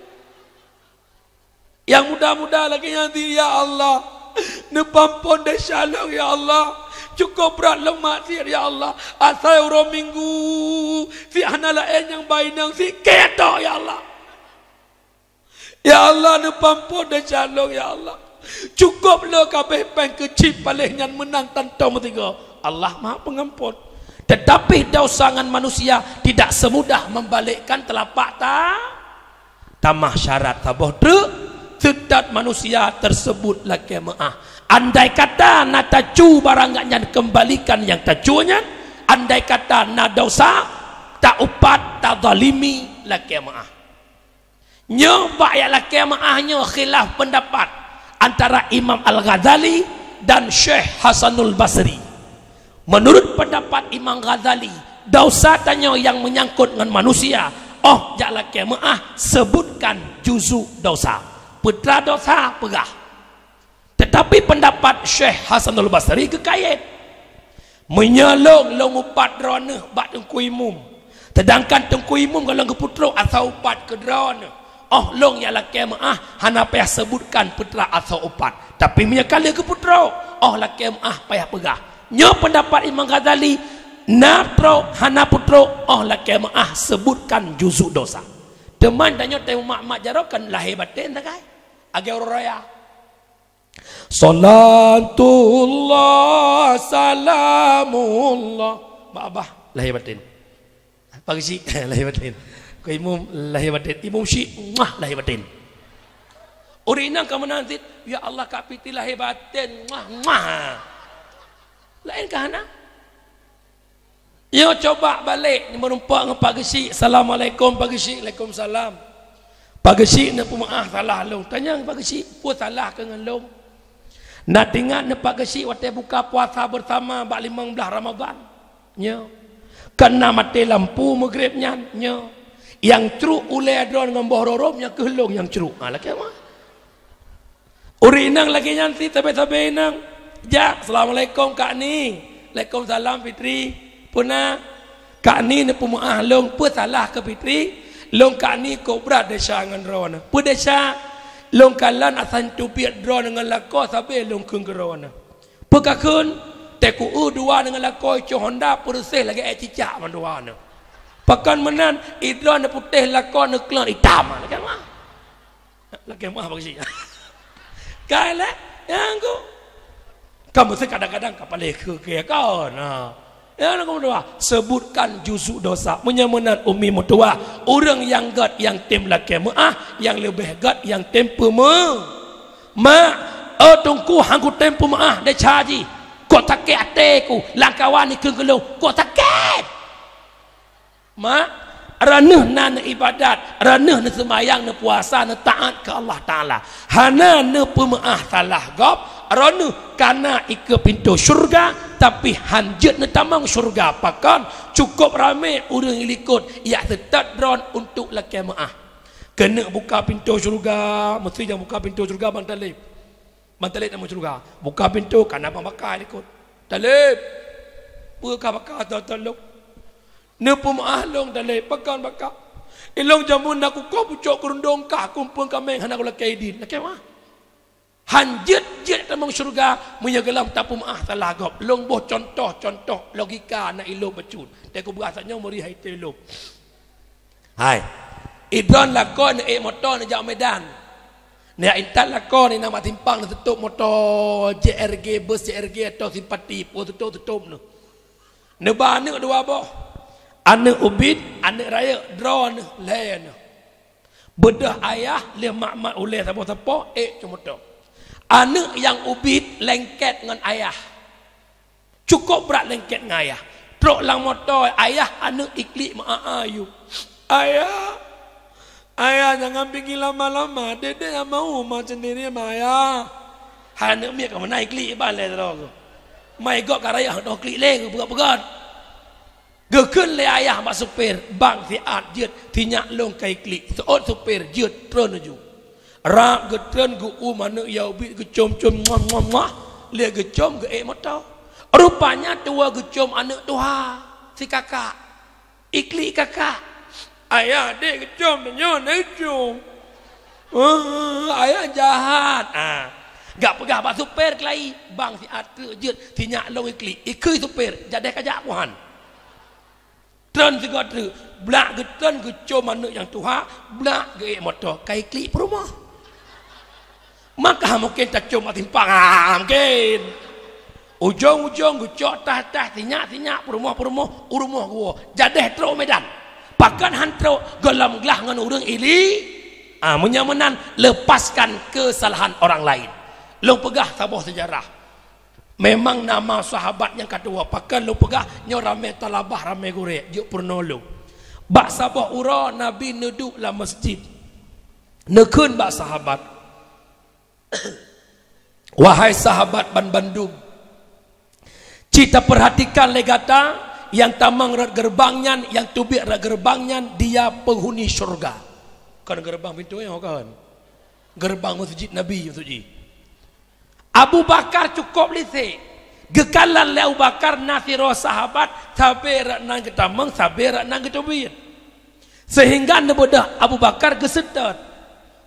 Nyang muda-muda lagèe nyan, "Ya Allah, neupeuampon desya lôn, ya Allah. Cukôp brat lôn maksiat, ya Allah. Asai uroe Minggu, si hana laén nyang ba inong, si kèe tok, ya Allah. Ya Allah, neupeuampon desya lôn, ya Allah. Cukôp lôn ka abéh pèng keu chip, paléh nyan meunang tantom meusigoe." Allah Maha Pengampon. Tetapi dosa ngon manusia tidak semudah membalikkan telapak ta-, tamah syarat saboh treuk, seutôt manusia tersebut lakèe meu'ah. Andai kata na tacu barang nyan kembalikan nyang tacu nyan, andai kata na dosa, taupat, tazalimi lakèe meu'ah. Nyoe bak nyang lakèe meu'ah nyoe khilaf pendapat antara Imam Al-Ghazali dan Syekh Hasanul Basri. Menurut pendapat Imam Ghazali, dosa tanyoe nyang menyangkut ngon manusia, 'oh jak lakèe meu'ah, sebutkan juzuk dosa. Peutra dosa, peugah. Tetapi pendapat Syekh Hasanul Basri geukayèt. Meunyoe lôn, lôn upat droeneuh bak Teungku Imum, seudangkan Teungku Imum goh lom geupeutrok asoe upat keu droeneuh, 'oh lôn nyang lakèe meu'ah hana payah seubutkan peutra asoe upat. Tapi meunyoe ka lheueh geupeutrok, 'oh lakèe meu'ah payah peugah.' Nyoe pendapat Imam Ghazali, na trok, hana peutrok, 'oh lakèe meu'ah seubutkan juzuk dosa. Teuma tanyoe teuh umat-umat jaroe kan lahé batén sagai. Lagèe uroe raya. Salatullah, salamullah. Bak abah lahé batén. Pak Geuchik lahé batén. Keu Imum lahé batén. Imum Syik, muah, lahé batén. Ureueng inong ka meunan cit, "Ya Allah, Kak Fitri lahé batén." Muah, muah. Laén ka hana? Nyoe coba balek, meureumpok ngon Pak Geuchik, "Assalamualaikum, Pak Geuchik." "Waalaikumsalam." "Pak Geuchik, neupeumaáh salah lôn." Tanyong Pak Geuchik, "Peue salah keuh ngon lôn?" "Na teuingat neuh Pak Geuchik watèe buka puasa beusama bak limong blaih Ramadhan?" "Nyo." "Kan na maté lampu Maghrib nyan?" "Nyo." "Nyang crok ulèe droeneuh ngon boh rorôm, nyan keuh lôn nyang crok." Ha, lakèe meu'ah. Ureueng inong lagèe nyan cit, sabe-sabe inong. Jak, "Assalamualaikum, Kak Ni." "Waalaikumsalam, Fitri." "Peue na?" "Kak Ni neupeumeu'ah lôn, peue salah keuh Fitri? Lôn Kak Ni kôp brat desya ngon droeneuh." "Peue desya?" "Lôn kalon asai teubiet droeneuh ngon lakoe, sabe lôn kheun keu droeneuh." "Peue kakheun?" "Teuku eu dua ngon lakoe icok honda, peureuseh lagèe èk cicak mandua nyoe. Pakon meunan, i droeneuh putéh, lakoe neuklot itam." Lakèe meu'ah. Lakèe meu'ah bak si. Kai lé, nyang ku. Ka meusti kadang-kadang ka paléh keu kèe kon. Ha. Nyang ku meutuah, sebutkan juzuk dosa. Meunyoe meunan umi meutuah, ureueng nyang gèt nyang tem lakèe meu'ah, nyang leubeh gèt nyang tem peumeu-, "Mak, oh Teungku, han kutem peumeu'ah desya jih. Kok sakét até ku, lam kawan ikheun keu lôn, kok sakét." Mak, droeneuh na neuibadat, droeneuh neuseumayang, neupuasa, neutaát keu Allah Taala. Hana neupeumeu'ah salah gob, droeneuh ka na ikeue pintoe syeuruga, tapi han jeuet neutamong syeuruga. Pakon? Cukôp ramé ureueng likot jak seutôt droe untuk lakèe meu'ah. Keuneuk buka pintoe syeuruga, meusti nyang buka pintoe syeuruga Bang Taleb. Bang Taleb tamong syeuruga. Buka pintoe, ka na bang baka likot. "Taleb, peue ka baka teuh lôn?" "Neupeumeu'ah lôn, Taleb." "Pakon baka?" "Ilôn jameun na kukoh pucok keurundong kah, kumpung kaméng hana kulakèe idin." Lakèe meu'ah. Han jeuet-jeuet tamong syeuruga meunyoe gohlom tapeumeu'ah salah gob. Lôn boh cuntoh-cuntoh logika na ilôn bacut. Teuku beurasa nyoe meuri hai teuh lôn. Hai. I droeneuh lakoe neuék moto neujak Medan. Neujak intat lakoe neuh, na mat simpang neututôp moto C R G, bus C R G atau simpati, peue tutôp-tutôp neuh. Neuba aneuk dua boh. Aneuk ubit, aneuk rayeuk, droeneuh lhèe neuh. Beudôh ayah lheueh mat-mat ulèe saboh sapo, ék cok moto. Aneuk nyang ubit lengket ngon ayah. Cukôp brat lengket ngon ayah. Trok lam moto, ayah aneuk iklik meu'ah-ah yub. "Ayah, "Ayah, jangan pigi lama-lama, Dedek nyang mau ma sendiri ma, Ayah." Hai aneuk miet ka meunan klik ban lé sidroe. Mai gob ka rayeuk hana klik lé, geupeugöt-peugöt. Geukheun lé ayah bak supir, "Bang, siat jeuet, sinyak lôn ka iklik." Seuôt supir, jeuet, treun laju. Rab geutreun, geu-uem aneuk yah ubit, geucom-com, muah, muah, muah. Lé geucom, geuék moto. Rupanya tuwoe geucom aneuk tuha, si kakak. Iklik kakak. "Ayah, dek geucom tanyoe, na geucom." "Oh, ayah jahat." Ah. Gak peugah bak supir keulayi, "Bang, siat treuk jeuet, sinyak lôn iklik." Ikheun supir, "Jadeh kajak kuhan." Treun sigoe treuk, blak geutreun geucom aneuk nyang tuha, blak geuék moto, ka iklik peurumoh. Maka mungken tacom bak simpang, ah, mungken. Ujong-ujong geucok tah-tah, sinyak-sinyak, peurumoh-peurumoh, u rumoh geuwoe. Jadeh trok Medan. Pakon han trok, gohlom glah ngon ureuëng ili. Ah, meunyoe meunan, lepaskan kesalahan orang lain. Lôn peugah saboh sejarah. Memang nama sahabat nyang ka tuwoe, pakon lôn peugah nyoe ramé talabah, ramé gurée, jeuet peurunoe lôn. Bak saboh uroe Nabi neuduek lam masjid. Neukheun bak sahabat, "Wahai sahabat ban bandum, ci tapeurhatikan lé gata, nyang tamong rot geureubang nyan, nyang teubiet rot geureubang nyan, dia penghuni syurga." Kon geureubang pintoe nyoe kon. Geureubang masjid Nabi maksud jih. Abu Bakar cukôp lisek. Geukalon lé Abu Bakar na sidroe sahabat, sabe rot nan geutamong, sabe rot nan geuteubiet. Sehingga neubeudôh Abu Bakar geuseutôt.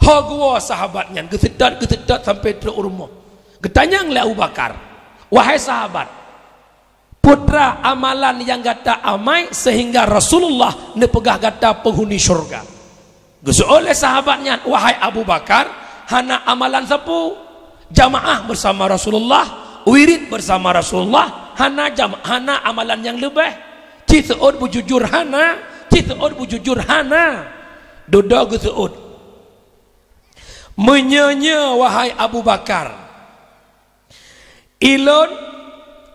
Ho geuwoe sahabat nyan, geuseutôt, geuseutôt sampoe trok u rumoh. Geutanyong lé Abu Bakar, "Wahai sahabat, peue teuma amalan nyang gata amai sehingga Rasulullah neupeugah gata penghuni syurga?" Geuseuôt lé sahabat nyan, "Wahai Abu Bakar, hana amalan sapeue. Jamaah bersama Rasulullah, wirid bersama Rasulullah, hana jam-, hana amalan nyang leubeh. Ci seuôt beujujur hana, ci seuôt beujujur hana." Dudoe geuseuôt. "Meunyoe nyoe, wahai Abu Bakar, ilôn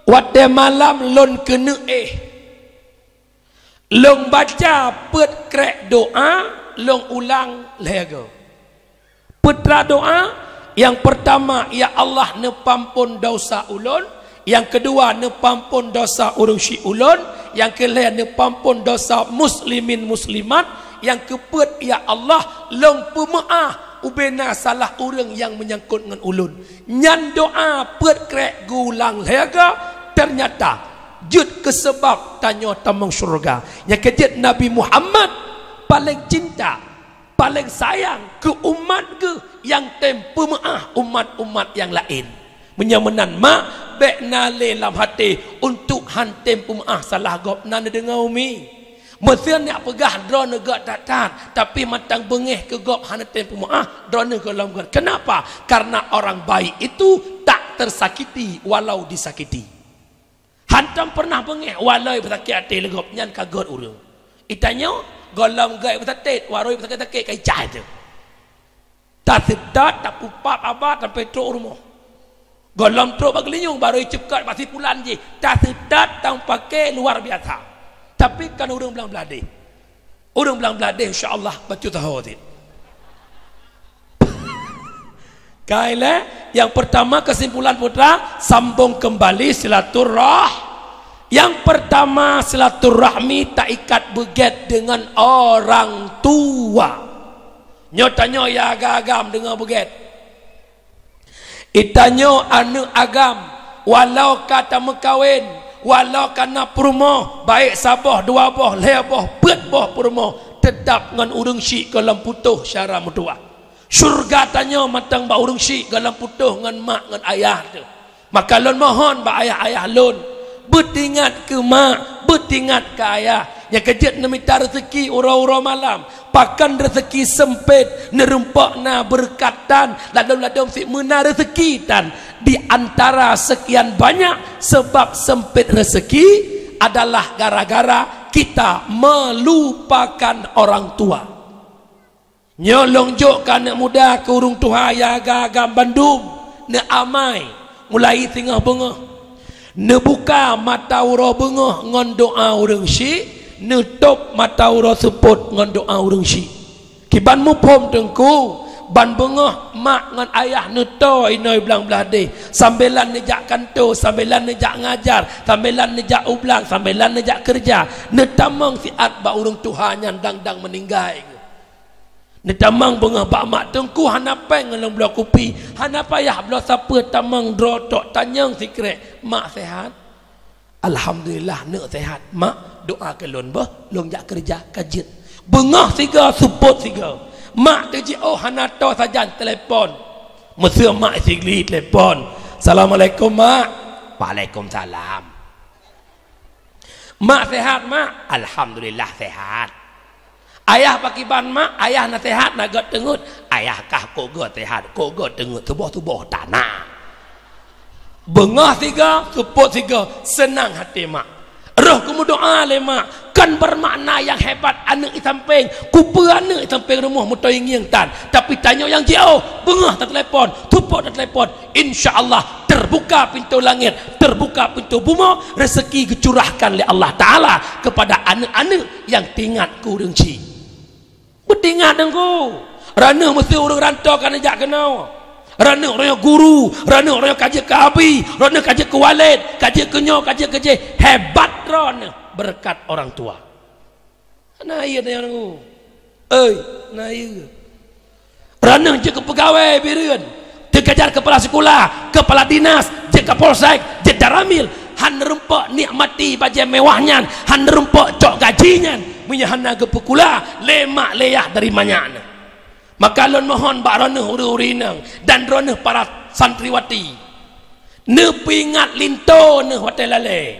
watée malam lôn keuneuk éh, lôn baca peuet krek doa, lôn ulang lhée goe. Peuet krek doa, nyang peurtama, 'Ya Allah, neupeuampon desya ulôn.' Nyang keudua, 'Neupeuampon desya ureuëng syik ulôn.' Nyang keulhée, 'Neupeuampon desya muslimin muslimat.' Nyang keupeuet, 'Ya Allah, lôn peumeuáh ubena salah ureuëng nyang meunyangkot ngon ulôn.'" Nyan doa peuet krek geuulang lhée goe, teunyata jeuet keu seubab tanyoe tamong syeuruga. Nyang keujeuet Nabi Muhammad paleng cinta, paleng sayang keu umat geuh nyang tem peumeuáh umat-umat nyang laén. Meunyoe meunan mak, bék na lé lam até untuk han tem peumeuáh salah gob na neudeungoe umi. Meuseu neujak peugah droeneuh göt that-that, tapi mantong beungéh keu gob hana tem peumeuáh, droeneuh gohlom göt. Kenapa? Karena orang baik itu tak tersakiti walau disakiti. Hantom peureunah beungéh walau beusakét até lé gob, nyan ka göt ureuëng. Geutanyoe gohlom göt beusakét, walau beusakét-sakét ka icah teuh. Taseutôt, tapupap haba sampoe trok u rumoh. Gohlom trok bak geulinyueng, barô iceukot bak sipulan jih. Taseutôt, tameupaké luar biasa. Tapi kon ureuëng blang bladeh. Ureuëng blang bladeh, insya Allah, bacut saho cit. Ka ilée, nyang peurtama keusimpulan putra, sambong keumbali silaturah-, nyang peurtama silaturahmi taikat beugét deungon orang tua. Nyoe tanyoe ya agam-agam deungoe beugét. Geutanyoe aneuëk agam, walau ka tameukawen, walau ka na peurumoh, baik saboh, dua boh, lhée boh, peuet boh peurumoh, teutab ngon ureuëng syik gohlom putôh syara meutuwah. Syeuruga tanyoe mantong bak ureuëng syik gohlom putôh ngon mak ngon ayah teuh. Maka lôn mohon bak ayah-ayah lôn, beuteuingat keu mak, beuteuingat keu ayah. Nyang keujeuet neumita reuseuki uroe-uroe malam, pakon reuseuki seumpét, neurumpok na beureukat tan, ladôm-ladôm sit meunan reuseuki tan. Di antara seukian banyak seubab seumpét reuseuki adalah gara-gara kita meulupakan orang tua. Nyoe lôn jok keu aneuëk muda, keu ureuëng tuha ya agam-agam bandum, neuamai mulai singoh beungoh. Neubuka mata uroe beungoh ngon doa ureuëng syik, neutôb mata uroe seupôt ngon doa ureuëng syik. Kiban muphom teungku, ban beungoh mak ngon ayah neutoe inoe blang blah deh, sambilan neujak kanto, sambilan neujak ngajar, sambilan neujak u blang, sambilan neujak keureuja, neutamong siat bak ureuëng tuha nyan dang-dang meuninggai. Neutamong beungoh bak mak teungku hana péng ngon lôn bloe kupi, hana payah bloe sapeue tamong droe tok tanyong sikrék, "Mak sehat?" "Alhamdulillah, neuk sehat, Mak. Doa keu lôn beuh, lôn jak keureuja ka jeuet." Beungoh sigoe, seupôt sigoe. Mak teujiôh hana toe sajan telepon. Meuseu mak isigli telepon. "Assalamualaikum, Mak." "Waalaikumsalam." "Mak sehat, Mak?" "Alhamdulillah sehat." "Ayah pakiban, Mak? Ayah na sehat, na göt teungeut?" "Ayah kah kok göt sehat, kok göt teungeut, tuboh-tuboh tana." Beungoh sigoe, seupôt sigoe, seunang até mak. Roh geumeudoa lé mak, kon beumakna nyang hebat aneuëk di sampéng. Kupeue aneuëk di sampéng rumoh meutoe ngieng tan, tapi tanyoe nyang jiôh, beungoh tatelepon, seupôt tatelepon, insya Allah terbuka pintu langit, terbuka pintu bumoe, rezeki geucurahkan lé Allah Taala kepada aneuëk-aneuëk nyang teuingat keu ureuëng chik. Beuteuingat teungku. Ranuh meuseu ureuëng rantô ka neujak keunoe. Ranuh roh guru, ranuh roh ka jeuet keu abi, ranuh ka jeuet keu waled, ka jeuet keu nyoe, ka jeuet keu jéh. Hebat droeneuh beureukat orang tua. Na ié teungku. Oi, na ié. Ranuh jeuet keu peugawée bireuen, teukejar kepala sekolah, kepala dinas, jeuet Kapolsek, jeuet Danramil, han rumpok nikmati bajée mewah nyan, han rumpok cok gaji nyan, meunyoe hana geupeukula lé mak lé yah dari manyak nyan. Maka lôn mohon bak droeneuh ureuëng-ureuëng inong dan droeneuh para santriwati, neupeuingat linto neuh watée lalée.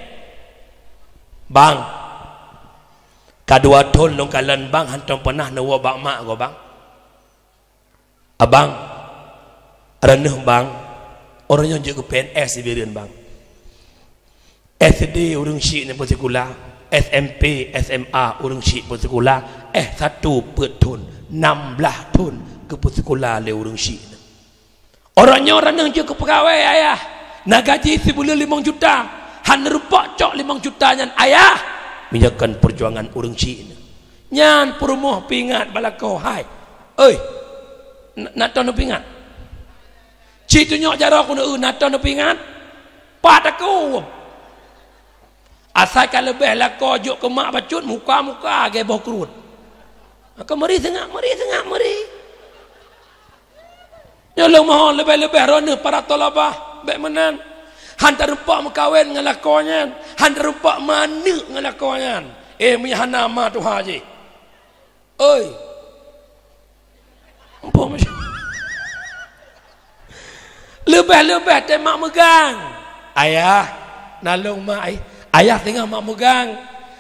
Bang, ka dua thon lôn kalon bang hantom peunah neuwoe bak mak goe bang. Abang, ranuh bang, ureuëng nyoe jeuet keu P N S di Bireuen bang. S D ureuëng chik neupeusikula, S M P, S M A ureuëng chik peusikula, S satu peuet thon, nam blaih thon geupeusikula lé ureuëng chik. Ureuëng nyoe ranuh jeuet keu peugawée ayah, na gaji sibuleuen limong juta, han rumpok cok limong juta nyan ayah, meunyoe kon peujuangan ureuëng chik. Nyan peurumoh peuingat bak lakoe, "Hai, oi, na, na toe neupeuingat? Ci tunyok jaroe keuneuk eu, na toe neupeuingat? Pat aku?" Asai ka leubeh lakoe jok keu mak bacut, muka-muka lagée boh kruet. Ka meuri seungab, meuri seungab, meuri. Nyoe lôn mohon leubeh-leubeh droeneuh para thalabah, bék meunan. Han tarumpok meukawen ngon lakoe nyan, han tarumpok meuaneuk ngon lakoe nyan. Eh, meunyoe hana ma tuha jih. Oi. Ampôn. Leubeh-leubeh teuh mak meugang. Ayah, na lôn mak ai. Ayah teungoh mak meugang.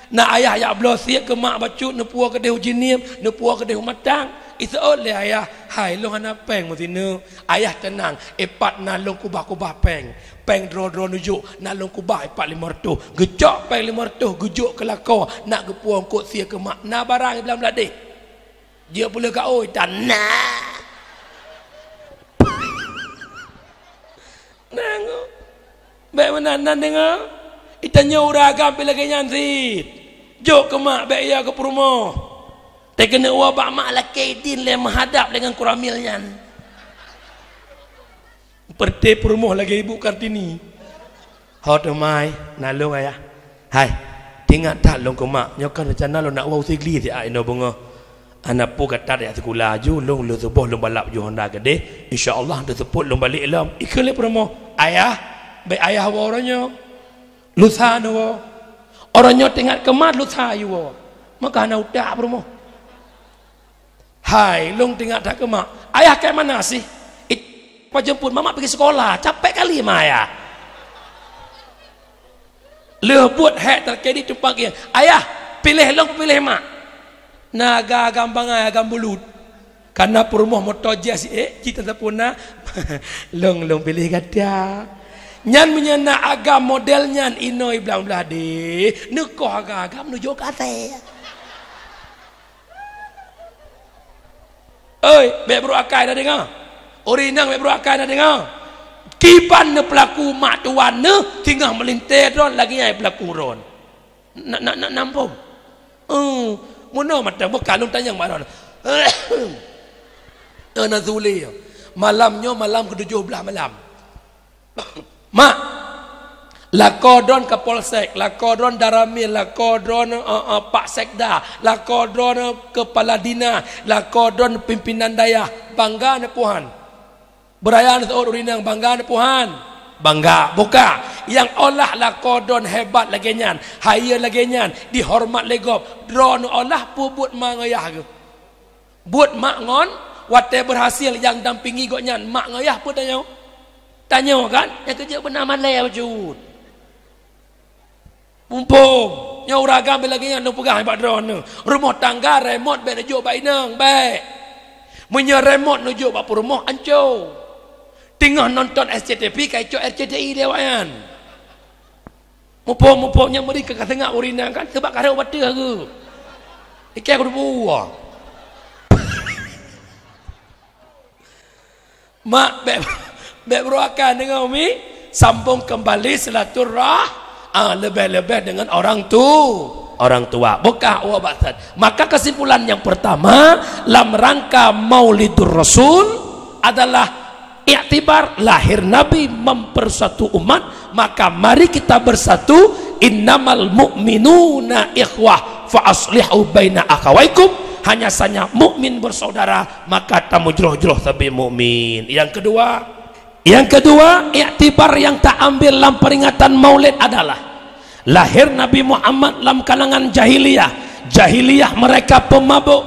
Na ayah jak bloe siek keu mak bacut, neupuwoe keudeh u jineum, neupuwoe keudeh u matang. Iseuôt lé ayah, "Hai, lôn hana péng meusineuk." "Ayah teunang, ipat na lôn kubah-kubah péng. Péng droe-droe neujok, na lôn kubah ipat limong reutôh." Geucok péng limong reutôh, geujok keu lakoe, nak geupuwoe eungkôt siek keu mak. Na barang i blang blah deh. Jeuet puléh ka oi tan na. Nangok. Bék meunan nan deungoe. Itanyoe ureuëng agam pih lagée nyan cit. Jok keu mak bék ya keu peurumoh. Teuh keuneuk woe bak mak lakée idin lé meuhadab lé ngon kuramil nyan. Peureute peurumoh lagée Ibu Kartini. Ho teumai, na lôn ayah. Hai, teuingat that lôn keu mak, nyoe kan reuncana lôn nak woe u Sigli siat inoe beungoh. Hana peue gata tajak sikula aju, lôn lheueh suboh lôn balap ju Honda keudeh. Insya Allah, teuseupôt lôn balek lom. Ikheun lé peurumoh, "Ayah, bék ayah woe uroe nyoe. Lusa neuwoe. Uroe nyoe teuingat keu mak, lusa ayue woe." Maka hana utak peurumoh. Hai, lôn teuingat that keu mak. "Ayah keu mana sih?" "It, pajeumput mamak pigi sikola, capek kali ma ayah." Lheueh buet hék teurkedi tumpang kieng. "Ayah, piléh lôn, piléh mak." Na agam-agam bangai, agam bulut. Kana peurumoh moto jih siék, cit teupuna. "Lôn, lôn piléh gata." Nyan meunyoe na agam model nyan inoe i blang blah deh, neukoh agam-agam neujok keu asée. Oi, bék brok akai na deungoe. Ureuëng inong bék brok akai na deungoe. Kiban neupeulaku mak tuan neuh singoh meulintée droe lagée nyan peulaku droe. Na, na, na, nampông. Eh, meunoe mata beuka lôn tanyong bak droe. Ana Sule. Malam nyoe malam ketujuh belas malam. Mak, lakoe droen Kapolsek, lakoe droen Danramil, lakoe droen, eh, eh, Pak Sekda, lakoe droen, eh, Kepala Dinas, lakoe droen pimpinan dayah, bangga neuh puhan. Beuraya neuh seuôt ureueng inong, bangga neuh puhan. Bangga, buka. Nyang olah lakoe droen hebat lagée nyan, hayeue lagée nyan, dihoreumat lé gob, droeneuh olah peue buet ma ngon yah geuh. Buet mak ngon, watée beurhasil nyang dampingi gobnyan, mak ngon yah peue tanyoe? Tanyoe kan? Nyang keujeuet beuna malée bacut. Mumpung, nyoe ureueng agam bak lagée nyan lôn peugah bak droeneuh. Rumoh tangga remote bék neujok bak inong, bék. Meunyoe remote neujok bak peurumoh, anco. Teungoh nonton S C T V, ka icok R C T I lé awaknyan. Muphom-muphom nyang meuri ka seungab ureueng inong kan, seubab ka rhot u ateueh geuh. Ikée kuteupue. Mak, bék, bék beureuakan deungon umi, sambong keumbali silaturah-, ah, leubeh-leubeh deungon orang tu-, orang tua. Bukah wa ba'san. Maka kesimpulan yang pertama, lam rangka Maulidur Rasul adalah iktibar lahir Nabi mempersatu umat, maka mari kita bersatu, "Innamal mu'minuna ikhwah, fa aslihu baina akhawaikum." Hanya saja mukmin bersaudara, maka tamujroh-jroh sabe mukmin. Yang kedua, yang kedua, iktibar yang taambil lam peringatan Maulid adalah lahir Nabi Muhammad lam kalangan jahiliyah. Jahiliyah mereka pemabuk,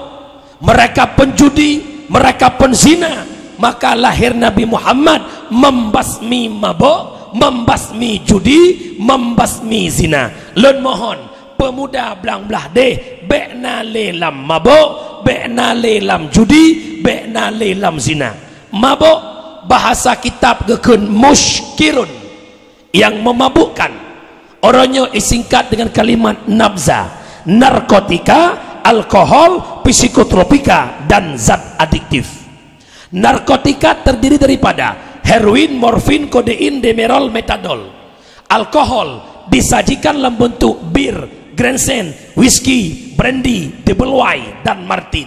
mereka penjudi, mereka penzina. Maka lahir Nabi Muhammad membasmi mabuk, membasmi judi, membasmi zina. Lôn mohon, pemuda blang blaih deh, bék na lé lam mabuk, bék na lé lam judi, bék na lé lam zina. Mabuk, bahasa kitab geukheun muskirun, yang memabukkan. Uroe nyoe isingkat dengan kalimat nabza, narkotika, alkohol, psikotropika, dan zat adiktif. Narkotika terdiri daripada heroin, morfin, kodein, demerol, metadol. Alkohol disajikan dalam bentuk bir, Grandstand, whisky, brandy, double wine, dan Martini.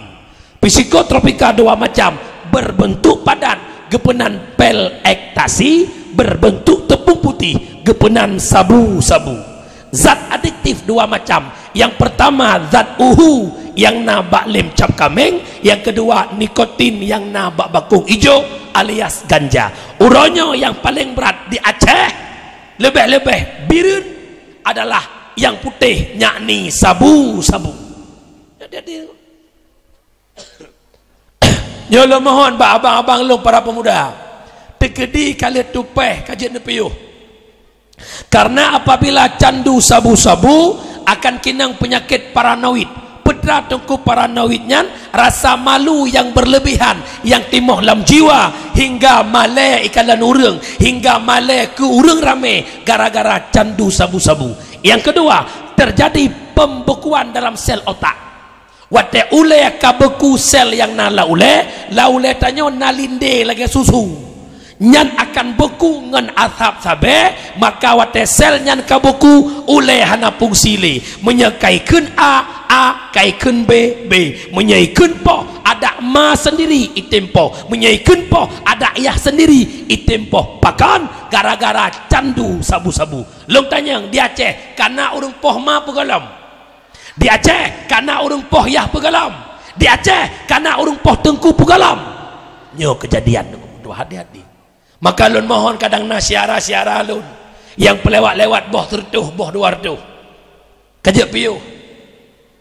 Psikotropika dua macam, berbentuk padat, geupeunan pil ekstasi, berbentuk tepung putih, geupeunan sabu-sabu. Zat adiktif dua macam. Yang pertama, zat uhu yang na bak lem cap kaméng, yang kedua, nikotin yang na bak bakong ijo alias ganja. Uroe nyoe yang paling berat di Aceh, leubeh-leubeh bireuen adalah yang putih, yakni sabu-sabu. Jadi, nyoe lôn mohon bak abang-abang lôn para pemuda, teukeudi ka lheueh tupéh ka jeuet neupiôh. Karena apabila candu sabu-sabu akan kinong penyakit paranoid. Peue teungku paranoid nyan? Rasa malu yang berlebihan yang timoh lam jiwa hingga malée ikalon ureuëng, hingga malée keu ureuëng ramé gara-gara candu sabu-sabu. Yang kedua, terjadi pembekuan dalam sel otak. Watée ulée ka beku sel nyang na lam ulée, lam ulée tanyoe na lindée lagée susu. Nyan akan beku ngon asab sabe, maka watée sel nyan ka beku, ulée hana fungsi lé. Meunyoe ka ikheun A, A, ka ikheun B, B. Meunyoe ikheun poh, adak ma sendiri item poh. Meunyoe ikheun poh, adak yah sendiri item poh. Pakon? Gara-gara candu sabu-sabu. Lôn tanyong, di Aceh ka na ureuëng poh ma peugolom? Di Aceh ka na ureuëng poh yah peugolom? Di Aceh ka na ureuëng poh teungku peugolom? Nyoe keujadian, teungku meutuah, hati-hati. Maka lôn mohon, kadang na syedara-syedara lôn nyang peulewat-lewat boh seureutôh, boh dua reutôh. Ka jeuet piôh.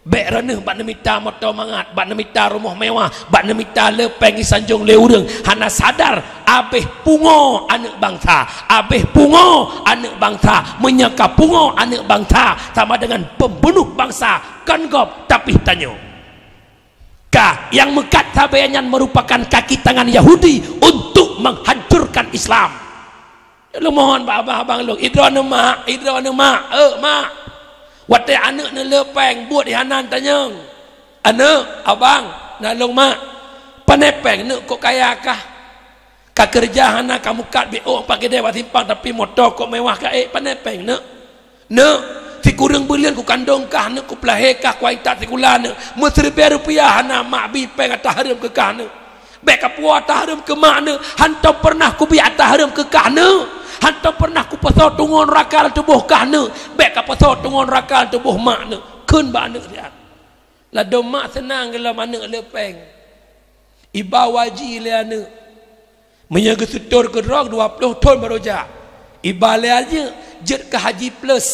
Bék droeneuh bak neumita moto mangat, bak neumita rumoh mewah, bak neumita le péng jisanjong lé ureuëng, hana sadar abéh pungoe aneuëk bansa. Abéh pungoe aneuëk bansa. Meunyoe ka pungoe aneuëk bansa, sama dengan pembunuh bansa. Kon gob, tapi tanyoe. Ka, nyang meukat sabe nyan merupakan kaki tangan Yahudi untuk menghancurkan Islam. Lôn mohon bak abang-abang lôn, idroeneuh mak, idroeneuh mak, eh, mak. Watée aneuëk neuh le péng, buet di hana tanyong. Aneuëk, abang, na lôn mak. Pane péng neuk, kok kaya kah? Ka keureuja hana, ka meukat biôh pat keudée bak simpang, tapi moto kok mewah ka ék, pane péng neuk? Neuk, si Kureueng buleuen kukandong kah neuk, kupeulahé kah, kuintat sikula neuk. Meusiribèe rupiah hana mak bi pèng ata hareuem keu kah neuk. Bèk kapuwoe ata hareuem keu mak neuk, hantom peureunah kubi ata hareuem keu kah neuk. Hantom peureunah kupasoe tungoe neuraka lam tuboh kah neuk. Bèk kapasoe tungoe neuraka lam tuboh mak neuk. Kheun bak aneuk siat. Ladôm mak seunang geulom aneuk le pèng. Iba waji lé aneuk. Meunyoe geuseutôt keudroe dua ploh thon barô jak. Iba lé aneuk jeuet keu haji plus.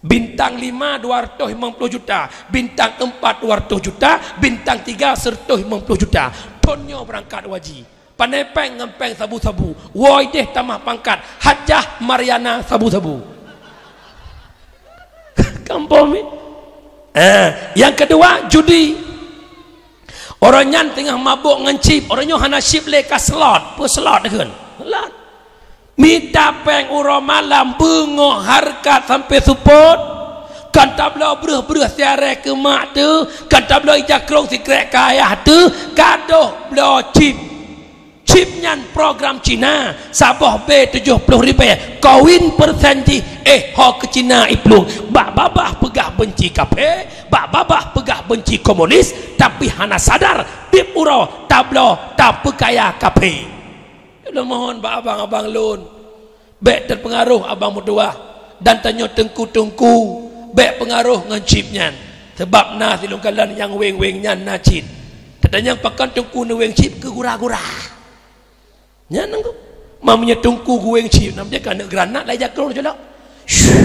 Bintang lima dua ratus lima puluh juta, bintang empat dua ratus juta, bintang tiga seratus lima puluh juta. Thon nyoe beurangkat waji. Pané pèng ngon pèng sabu-sabu. Woe idéh tamah pangkat, Hajah Mariana sabu-sabu. Kampung ni. Eh, nyang keudua, judi. Ureueng nyan teungoh mabök ngon chip, ureueng nyoe hana chip lé ka slot, peue slot kheun? Slot. Mita pèng uroe malam, beungoh hareukat sampoe seupôt. Kan tabloe breuh-breuh siaré keu mak teuh, kan tabloe ija krông sikrek keu ayah teuh, ka deuh bloe chip. Chip nyan program Cina, saboh B tujoh ploh ribèe, kawin persen jih, eh, ho keu Cina iplueng. Bak babah peugah benci kaphé, bak babah peugah benci komunis, tapi hana sadar, tiep uroe tabloe tapeukaya kaphé. Lôn mohon bak abang-abang lôn, bèk teupeungaroh abang meutuwah dan tanyoe teungku-teungku, bèk peungaroh ngon chip nyan. Sabab na silôn kalon nyang weng-weng nyan na cit. Tatanyong pakon teungku neuweng chip keu gura-gura. Nyan nangku. Meunyoe teungku geuweng chip, nam dia ka aneuk granat lai jakrong colok. Shoo.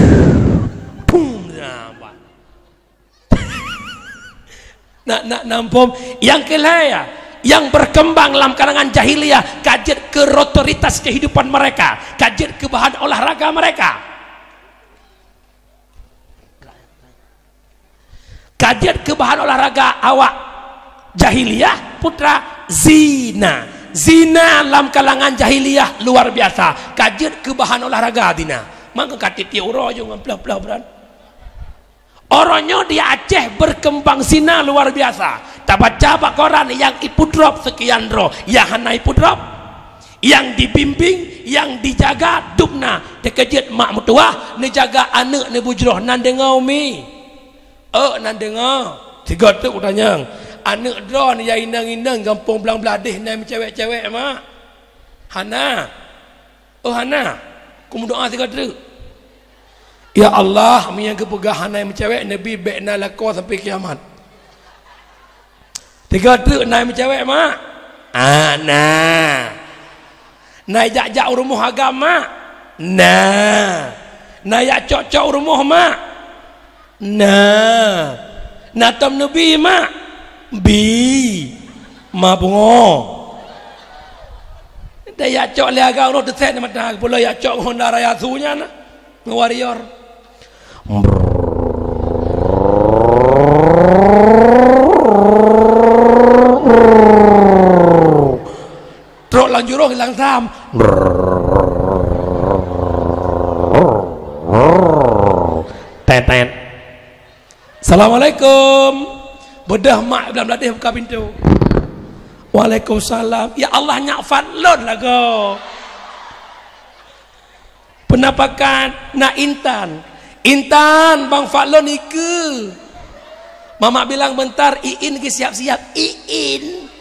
Pum, nah, bah. Nak, nak nampom. Nyang keulhèe, ya, nyang berkembang lam kalangan jahiliyah, ka jeuet keu otoritas kehidupan mereka, ka jeuet keu bahan olahraga mereka. Ka jeuet keu bahan olahraga awak jahiliyah, putra, zina. Zina lam kalangan jahiliyah luar biasa. Ka jeuet keu bahan olahraga zina. Mangka ka tiep-tiep uroe ju ngon ploh-ploh beuran. Uroe nyoe di Aceh berkembang zina luar biasa. Tabaca bak koran nyang ipeudrop seukian droe, nyang hana ipeudrop. Nyang dibimbing, nyang dijaga, dum na. Teukeujeuet mak meutuwah, neujaga aneuk neubujroh, nan deungoe umi. Ôk, nan deungoe. Sigoe teuk kutanyong. Aneuk droeneuh nyang inong-inong gampông Blang Bladeh na meucewek-cewek, mak? Hana. Oh, hana. Kumeudoa sigoe teuk. Ya Allah, meunyoe geupeugah hana meucewek, neubi bèk na lakoe sampai kiamat. Sigoe teuk na meucewek, mak? Ah, na. Na jak-jak u rumoh agam, mak? Na. Na jak cok-cok u rumoh, mak? Na. Na tom neubi, mak? Bi. Ma beungoh. Dah jak cok lé agam roh teuset mata, keupeue lôn jak cok Honda Raya su nyan, ngon Warrior. Trok lam juroh hilang sam. Tetet. Assalamualaikum. Beudôh mak Blang Bladeh buka pintoe. Waalaikumsalam. Ya Allah, nyak fadlon lagoe. Penampakan na Intan. Intan, bang fadlon ikeue. Mamak bilang bentar, Iin geusiap-siap. Iin.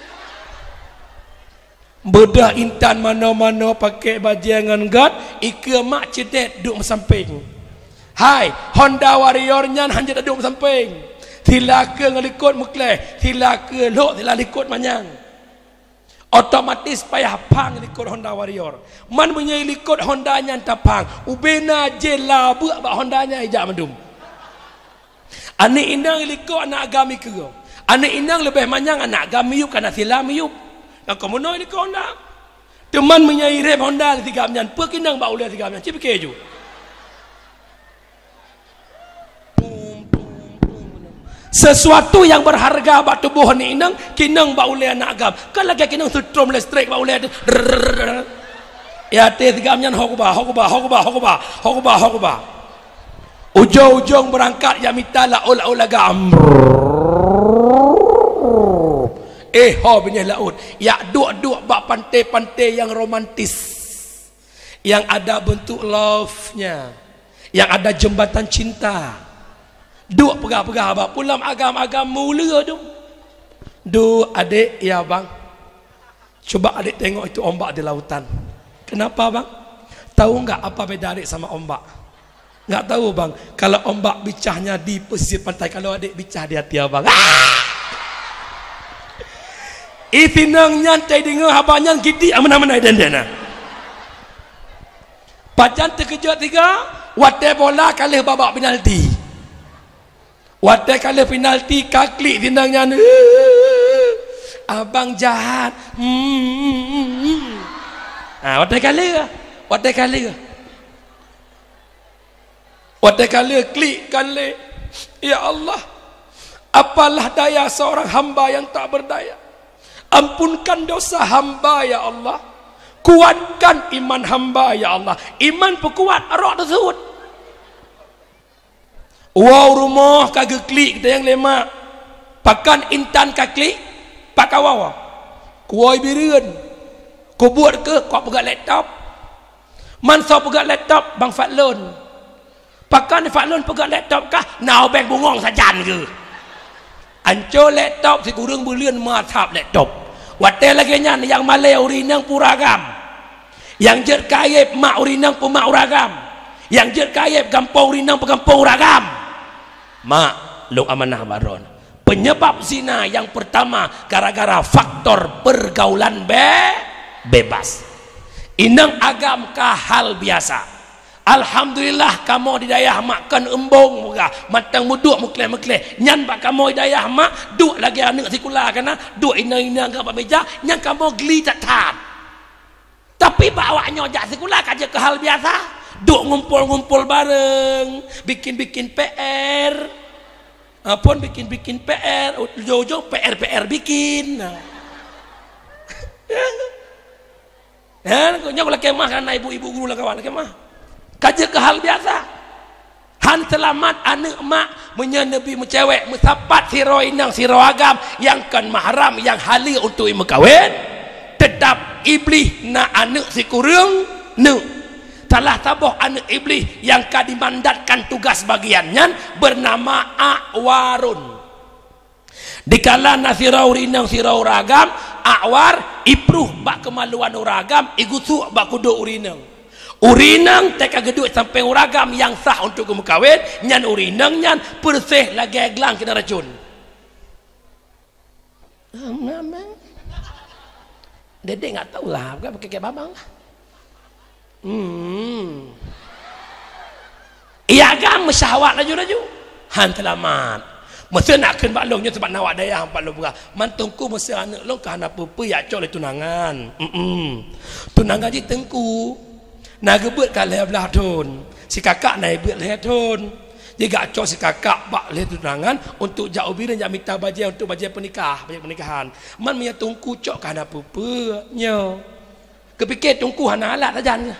Beudôh Intan manoe-manoe pakèk bajèe ngon göt, ikeue mak ceudet duek meusampéng. Hai, Honda Warrior nyan hanjeuet duek meusampéng. Sila keue ngon likot meukleh, sila keue lhok, sila likot manyang. Otomatis payah phang likot Honda Warrior. Man meunyoe likot Honda nyan taphang, ubena jela beuk bak Honda nyan ijak mandum. Aneuk inong likot aneuk agam ikeue. Aneuk inong leubeh manyang aneuk agam miyup, kana sila miyup. Nyang keumeunoi likot Honda. Teuma meunyoe irem Honda lé sigam nyan, peue keunong bak ulèe sigam nyan? Ci pike ju. Pum, pum, pum. Sesuatu yang berharga bak tuboh aneuk inong, keunong bak ulèe aneuk agam. Kan lagèe keunong seutrom listrik bak ulèe teuh. Drrrr. Ya, até sigam nyan ho kuba, ho kuba, ho kuba, ho kuba, ho kuba, ho kuba. Ujong-ujong beurangkat jak mita laôt-laôt lagak. Eh, ho binéh laôt. Jak duek-duek bak pantai-pantai nyang romantis. Nyang ada bentuk love-nya. Yang ada jembatan cinta. Duek peugah-peugah abang, pulang agam-agam mulia dum. Duek adek, ya bang. Coba adek tengok itu ombak di lautan. Kenapa bang? Tahu nggak apa beda adek sama ombak? Nggak tahu bang. Kalau ombak bicahnya di pesisir pantai, kalau adek bicah di hati abang. Ah! Ih, sinang nyan tai deungoe haba nyan gidik meunan-meunan dendena. Pajan teukeujot tiga, watée bola ka lheueh babak penalti. Watée ka lheueh penalti, ka klik sinang nyan, "Abang jahat." Hmm. Ha, watée ka lheueh, watée ka lheueh. Watée ka lheueh klik kan lé. Ya Allah, apalah daya seorang hamba yang tak berdaya. Ampunkan dosa hamba, ya Allah. Kuatkan iman hamba, ya Allah. Iman peukuat, rok teuseuôt. Woe u rumoh ka geuklik teuh nyang lé mak. Pakon intan ka klik? Pak kawoe. Kuwoe Bireuen. Kubuet keuh, kok peugah laptop. Man soe peugah laptop, Bang Fadlon. Pakon Fadlon peugah laptop kah? Na ubeng bungong sajan keuh. Anco laptop sikureueng buleuen meuasab laptop. Watée lagée nyan nyang malée ureueng inong peuuragam. Nyang jeuet kayeb mak ureueng inong peumak uragam. Nyang jeuet kayeb gampông ureueng inong peugampông uragam. Mak, lôn amanah bak droen. Penyebab zina yang pertama gara-gara faktor pergaulan be-, bebas. Inong agam ka hal biasa. Alhamdulillah, kamoe di dayah mak kon eumbong peugah, mantong meuduek meukleh-meukleh. Nyan bak kamoe di dayah mak, duek lagée aneuëk sikula kana, duek inong-inong agam bak meja, nyan kamoe geli that-that. Tapi bak awak nyoe jak sikula ka jeuet keu hal biasa. Duek ngumpol-ngumpol bareng, bikin-bikin P R. Ha, phon bikin-bikin P R, ujong-ujong P R-P R bikin. Nah. Nyan, nyoe lakée meu'ah kan ibu-ibu guru lam kawan, lakée meu'ah. Ka jeuet keu hal biasa. Han seulamat aneuëk mak meunyoe neubi meucewek, meusapat sidroe inong sidroe agam nyang kon mahram nyang haleue untuk imeukawen, teutap Iblih na aneuëk sikureueng neuk. Salah saboh aneuëk Iblih nyang ka dimandatkan tugas bagian nyan beunama Akwarun. Dikala na sidroe ureuëng inong sidroe ureuëng agam, Akwar, ipruh bak keumaluan ureuëng agam, igusuk bak kudok ureuëng inong. Ureuëng inong teuka geuduek sampéng ureuëng agam nyang sah untuk geumeukawen, nyan ureuëng inong nyan peureuseh lagée glang keuneuk racun. Aman. Dedek nggak tahu lah, bukan pakai kayak babang lah. Hmm. Ia agam meusyahwat laju-laju. Han seulamat. Meuseu nak kheun bak lôn nyoe, sabab na awak dayah bak lôn peugah. Man teungku meuseu aneuëk lôn ka hana peue-peue, jak cok lé tunangan. Mm-mm. Tunangan jih teungku. Na geubeuet ka lhée blaih thon. Sikakak na ibeut lhée thon. Jigak cok sikakak bak lhée tunangan untuk jak u Bireuen jak mita bajée untuk bajée peunikah, bajée pernikahan. Man meunyoe teungku cok ka hana peue-peue nyoe. Geupike teungku hana alat sajan.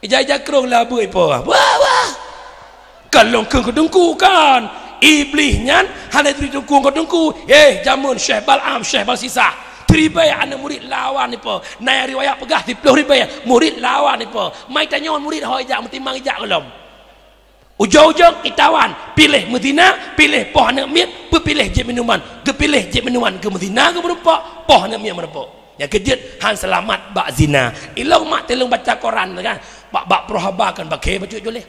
Ija-ija krong labeue ipo. Wah, wah. Ka lôn kheun keu teungku kan. Iblih nyan hana turi teungku ngon teungku. Eh, jameun Syekh Bal'am, Syekh Balsisah. Siribée aneuëk murit lawan ipo. Na nyang riwayat peugah siploh ribée murit lawan ipo. Mai tanyoe murit ho ijak meutimang ijak gohlom. Ujong-ujong itawan, piléh meuzina, piléh poh aneuëk miet, peupiléh jeuet minuman. Geupiléh jeuet minuman, geumeuzina geumeurumpok, poh aneuëk miet meurumpok. Nyang keujeuet han seulamat bak zina. Ilong mak teulong baca koran kan, bak, bak peuroh haba kan bakée bacut juléh.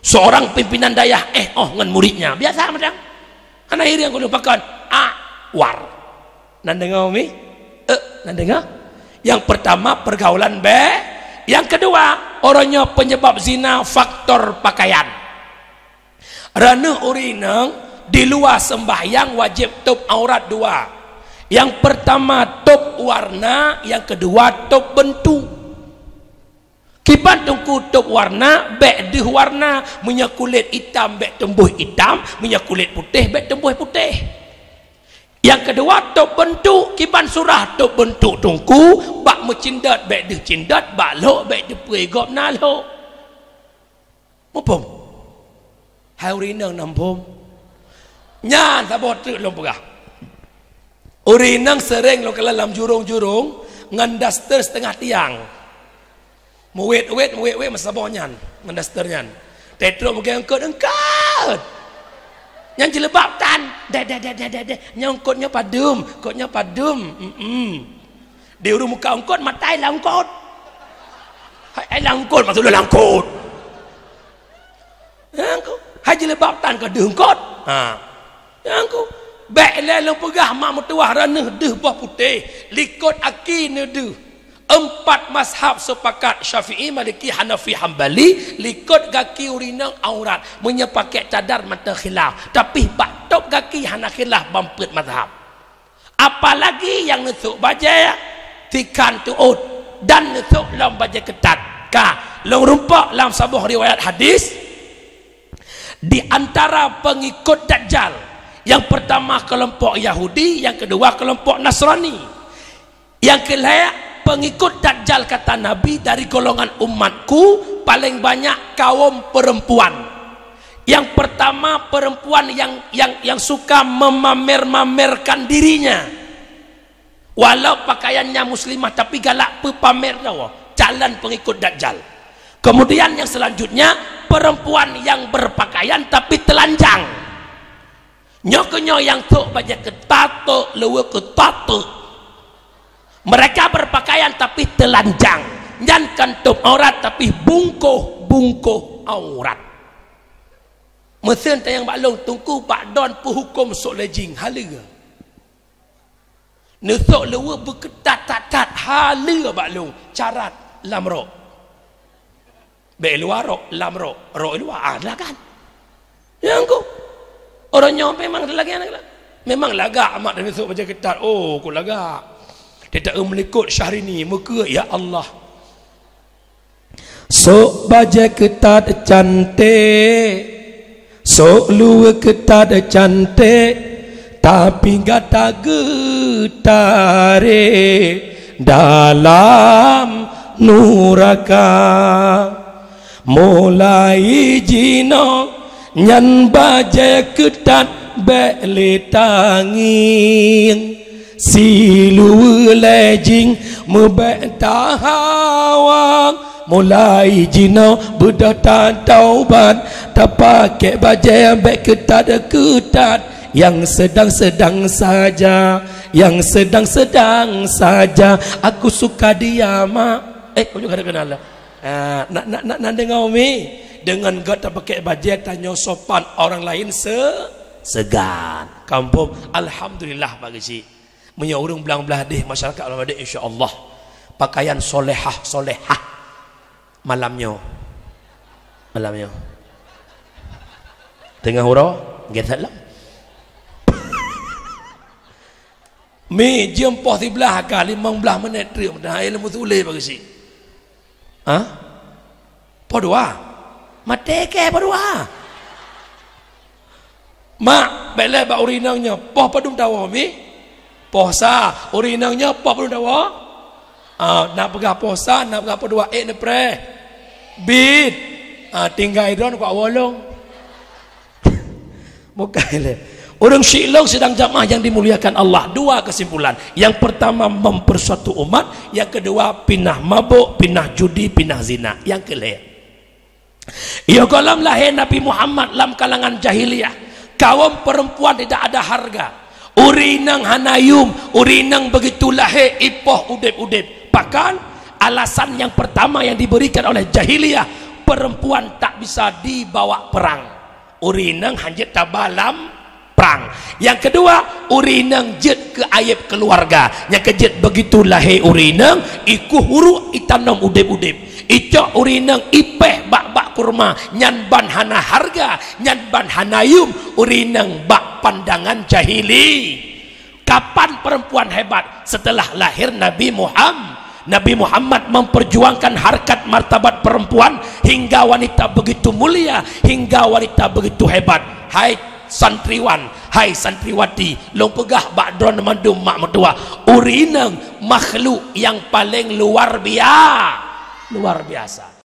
Seorang pimpinan dayah éh oh ngon muridnya. Biasa macam. Hana hireuen keu lôn pakon Akwar. Nan deungoe mi? Eh, nan deungoe? Yang pertama pergaulan be, yang kedua, uroe nyoe penyebab zina faktor pakaian. Ranuh ureuëng inong di luwa sembahyang wajéb tôb aurat dua. Yang pertama tôb warna, yang kedua tôb beuntuk. Kiban teungku tôb warna, bék deuh warna. Meunyoe kulét itam, bék teumbôh itam. Meunyoe kulét putéh, bék teumbôh putéh. Nyang keudua, tôb beuntuk. Kiban surah tôb beuntuk teungku, bak meucindot bék deuh cindot, bak lhok bék teupeue gob na lhok. Muphom? Hai ureuëng inong na muphom? Nyan saboh treuk lôn peugah. Ureuëng inong seuréng lôn kalon lam jurông-jurông ngon daster seutengah tiang. Meuwét-wét, meuwét-wét meusaboh nyan, ngon daster nyan. Tetrok meugeungkot, eungkot. Nyan jilbab tan. Deh, deh, deh, deh, deh, deh. Nyan eungkot nyoe padum, eungkot nyoe padum. Mm-mm. Di ureueng muka eungkot, mata ai langkot. Hai, ai langkot, maksud lôn langkot. Nyang ku, hai jilbab tan ka deuh eungkot. Ha. Nyang ku, bèk lé lôn peugah mak meutuwah raneuh deuh boh putéh, likot aki neudeuh. Empat mazhab sepakat, Syafi'i, Maliki, Hanafi, Hambali, likot gaki ureueng inong aurat. Meunyoe pakèk cadar mantong khilaf, tapi bak top gaki hana khilaf bak peuet mazhab. Apalagi nyang neusok bajèe tikhan teuôt dan neusok lom bajèe keutat. Ka lôn rumpok lam saboh riwayat hadis, di antara pengikut Dajjal, yang pertama kelompok Yahudi, yang kedua kelompok Nasrani. Nyang keu lhèe, pengikut Dajjal kata Nabi dari golongan umatku paling banyak kaum perempuan. Yang pertama, perempuan yang, yang, yang suka memamer-mamerkan dirinya. Walau pakaiannya muslimah, tapi galak peupamer nyoe, calon pengikut Dajjal. Kemudian yang selanjutnya, perempuan yang berpakaian tapi telanjang. Nyoe keuh nyoe nyang sok bajèe keutat, luweue keutat. Mereka berpakaian tapi telanjang. Nyan kan top aurat tapi bungkoh-bungkoh aurat. Meuseuen tanyong bak lôn, Teungku, bak droen peuhuköm sok legging, haleue? Neusok luweue beukeutat that-that, haleue bak lôn, carat lam rok. Bèk luwa rok, lam rok, rok luwa, ah, lah kan? Nyang ku, ureueng nyoe memang lagèe nyan lah. Memang lagak amat dan neusok bajèe keutat. Oh, ku lagak. Teuta meulikot Syahrini, meukeue, ya Allah. Sok bajèe keutat cantik, sok luweue keutat cantik, tapi gata geutarek dalam nuraka. Mulai jinoe nyan bajèe keutat bèk lé tangieng. Siluweue legging meubèk tahawang, mulai jinoe beudôh tataubat, tapakèk bajèe bèk keutat-keutat, nyang seudang-seudang saja, nyang seudang-seudang saja. Aku suka dia, Mak. Eh, kau juga ada kenal lah. Ah, nak, nak, nak, nak dengar, Umi? Dengan gata pakèk bajèe tanyoe sopan, orang lain se-, segan. Kampung, alhamdulillah, Pak Geuchik. Meunyoe ureueng blang blah deh, masyarakat blang blah deh, insya Allah pakaian solehah, solehah. Malam nyoe. Malam nyoe. Teungoh uroe, gesek lom. Mi, jeuem poh siblaih ka limong blaih minèt treuk, dah ilmu sulé bak geuchik. Ha? Poh dua? Maté kèe poh dua? Mak, bèk lé bak ureueng inong nyoe, poh padum tawoe, Mi? Poh sa. Ureueng inong nyoe poh padum tawoe? Ah, nak peugah poh sa, nak peugah poh dua, ék neupreh. Bit. Ah, tinggai droen kuat wolong. Bukan lé. Ureueng syiek lôn sidang jamaah yang dimuliakan Allah, dua kesimpulan. Yang pertama, mempersatu umat. Yang kedua, pinah mabuk, pinah judi, pinah zina. Yang keulhèe, yoh gohlom lahé Nabi Muhammad lam kalangan jahiliyah, kaum perempuan tidak ada harga. Ureueng inong hana yum, ureueng inong begitu lahé ipoh udép-udép. Bahkan, alasan yang pertama yang diberikan oleh jahiliyah, perempuan tak bisa dibawa perang. Ureueng inong hanjeuet taba lam prang. Nyang keudua, ureueng inong jeuet keu aéb keuluwarga. Nyang keujeuet begitu lahé ureueng inong, ikueh uruek itanom udép-udép. Icok ureueng inong ipéh bak-bak kurma, nyan ban hana hareuga, nyan ban hana yum ureueng inong bak pandangan jahili. Kapan perempuan hebat? Setelah lahir Nabi Muham-, Nabi Muhammad memperjuangkan harkat martabat perempuan hingga wanita begitu mulia, hingga wanita begitu hebat. Hai santriwan, hai santriwati, lôn peugah bak droeneuh mandum mak meutuwah, ureueng inong makhluk nyang paleng luar bia-, luar biasa.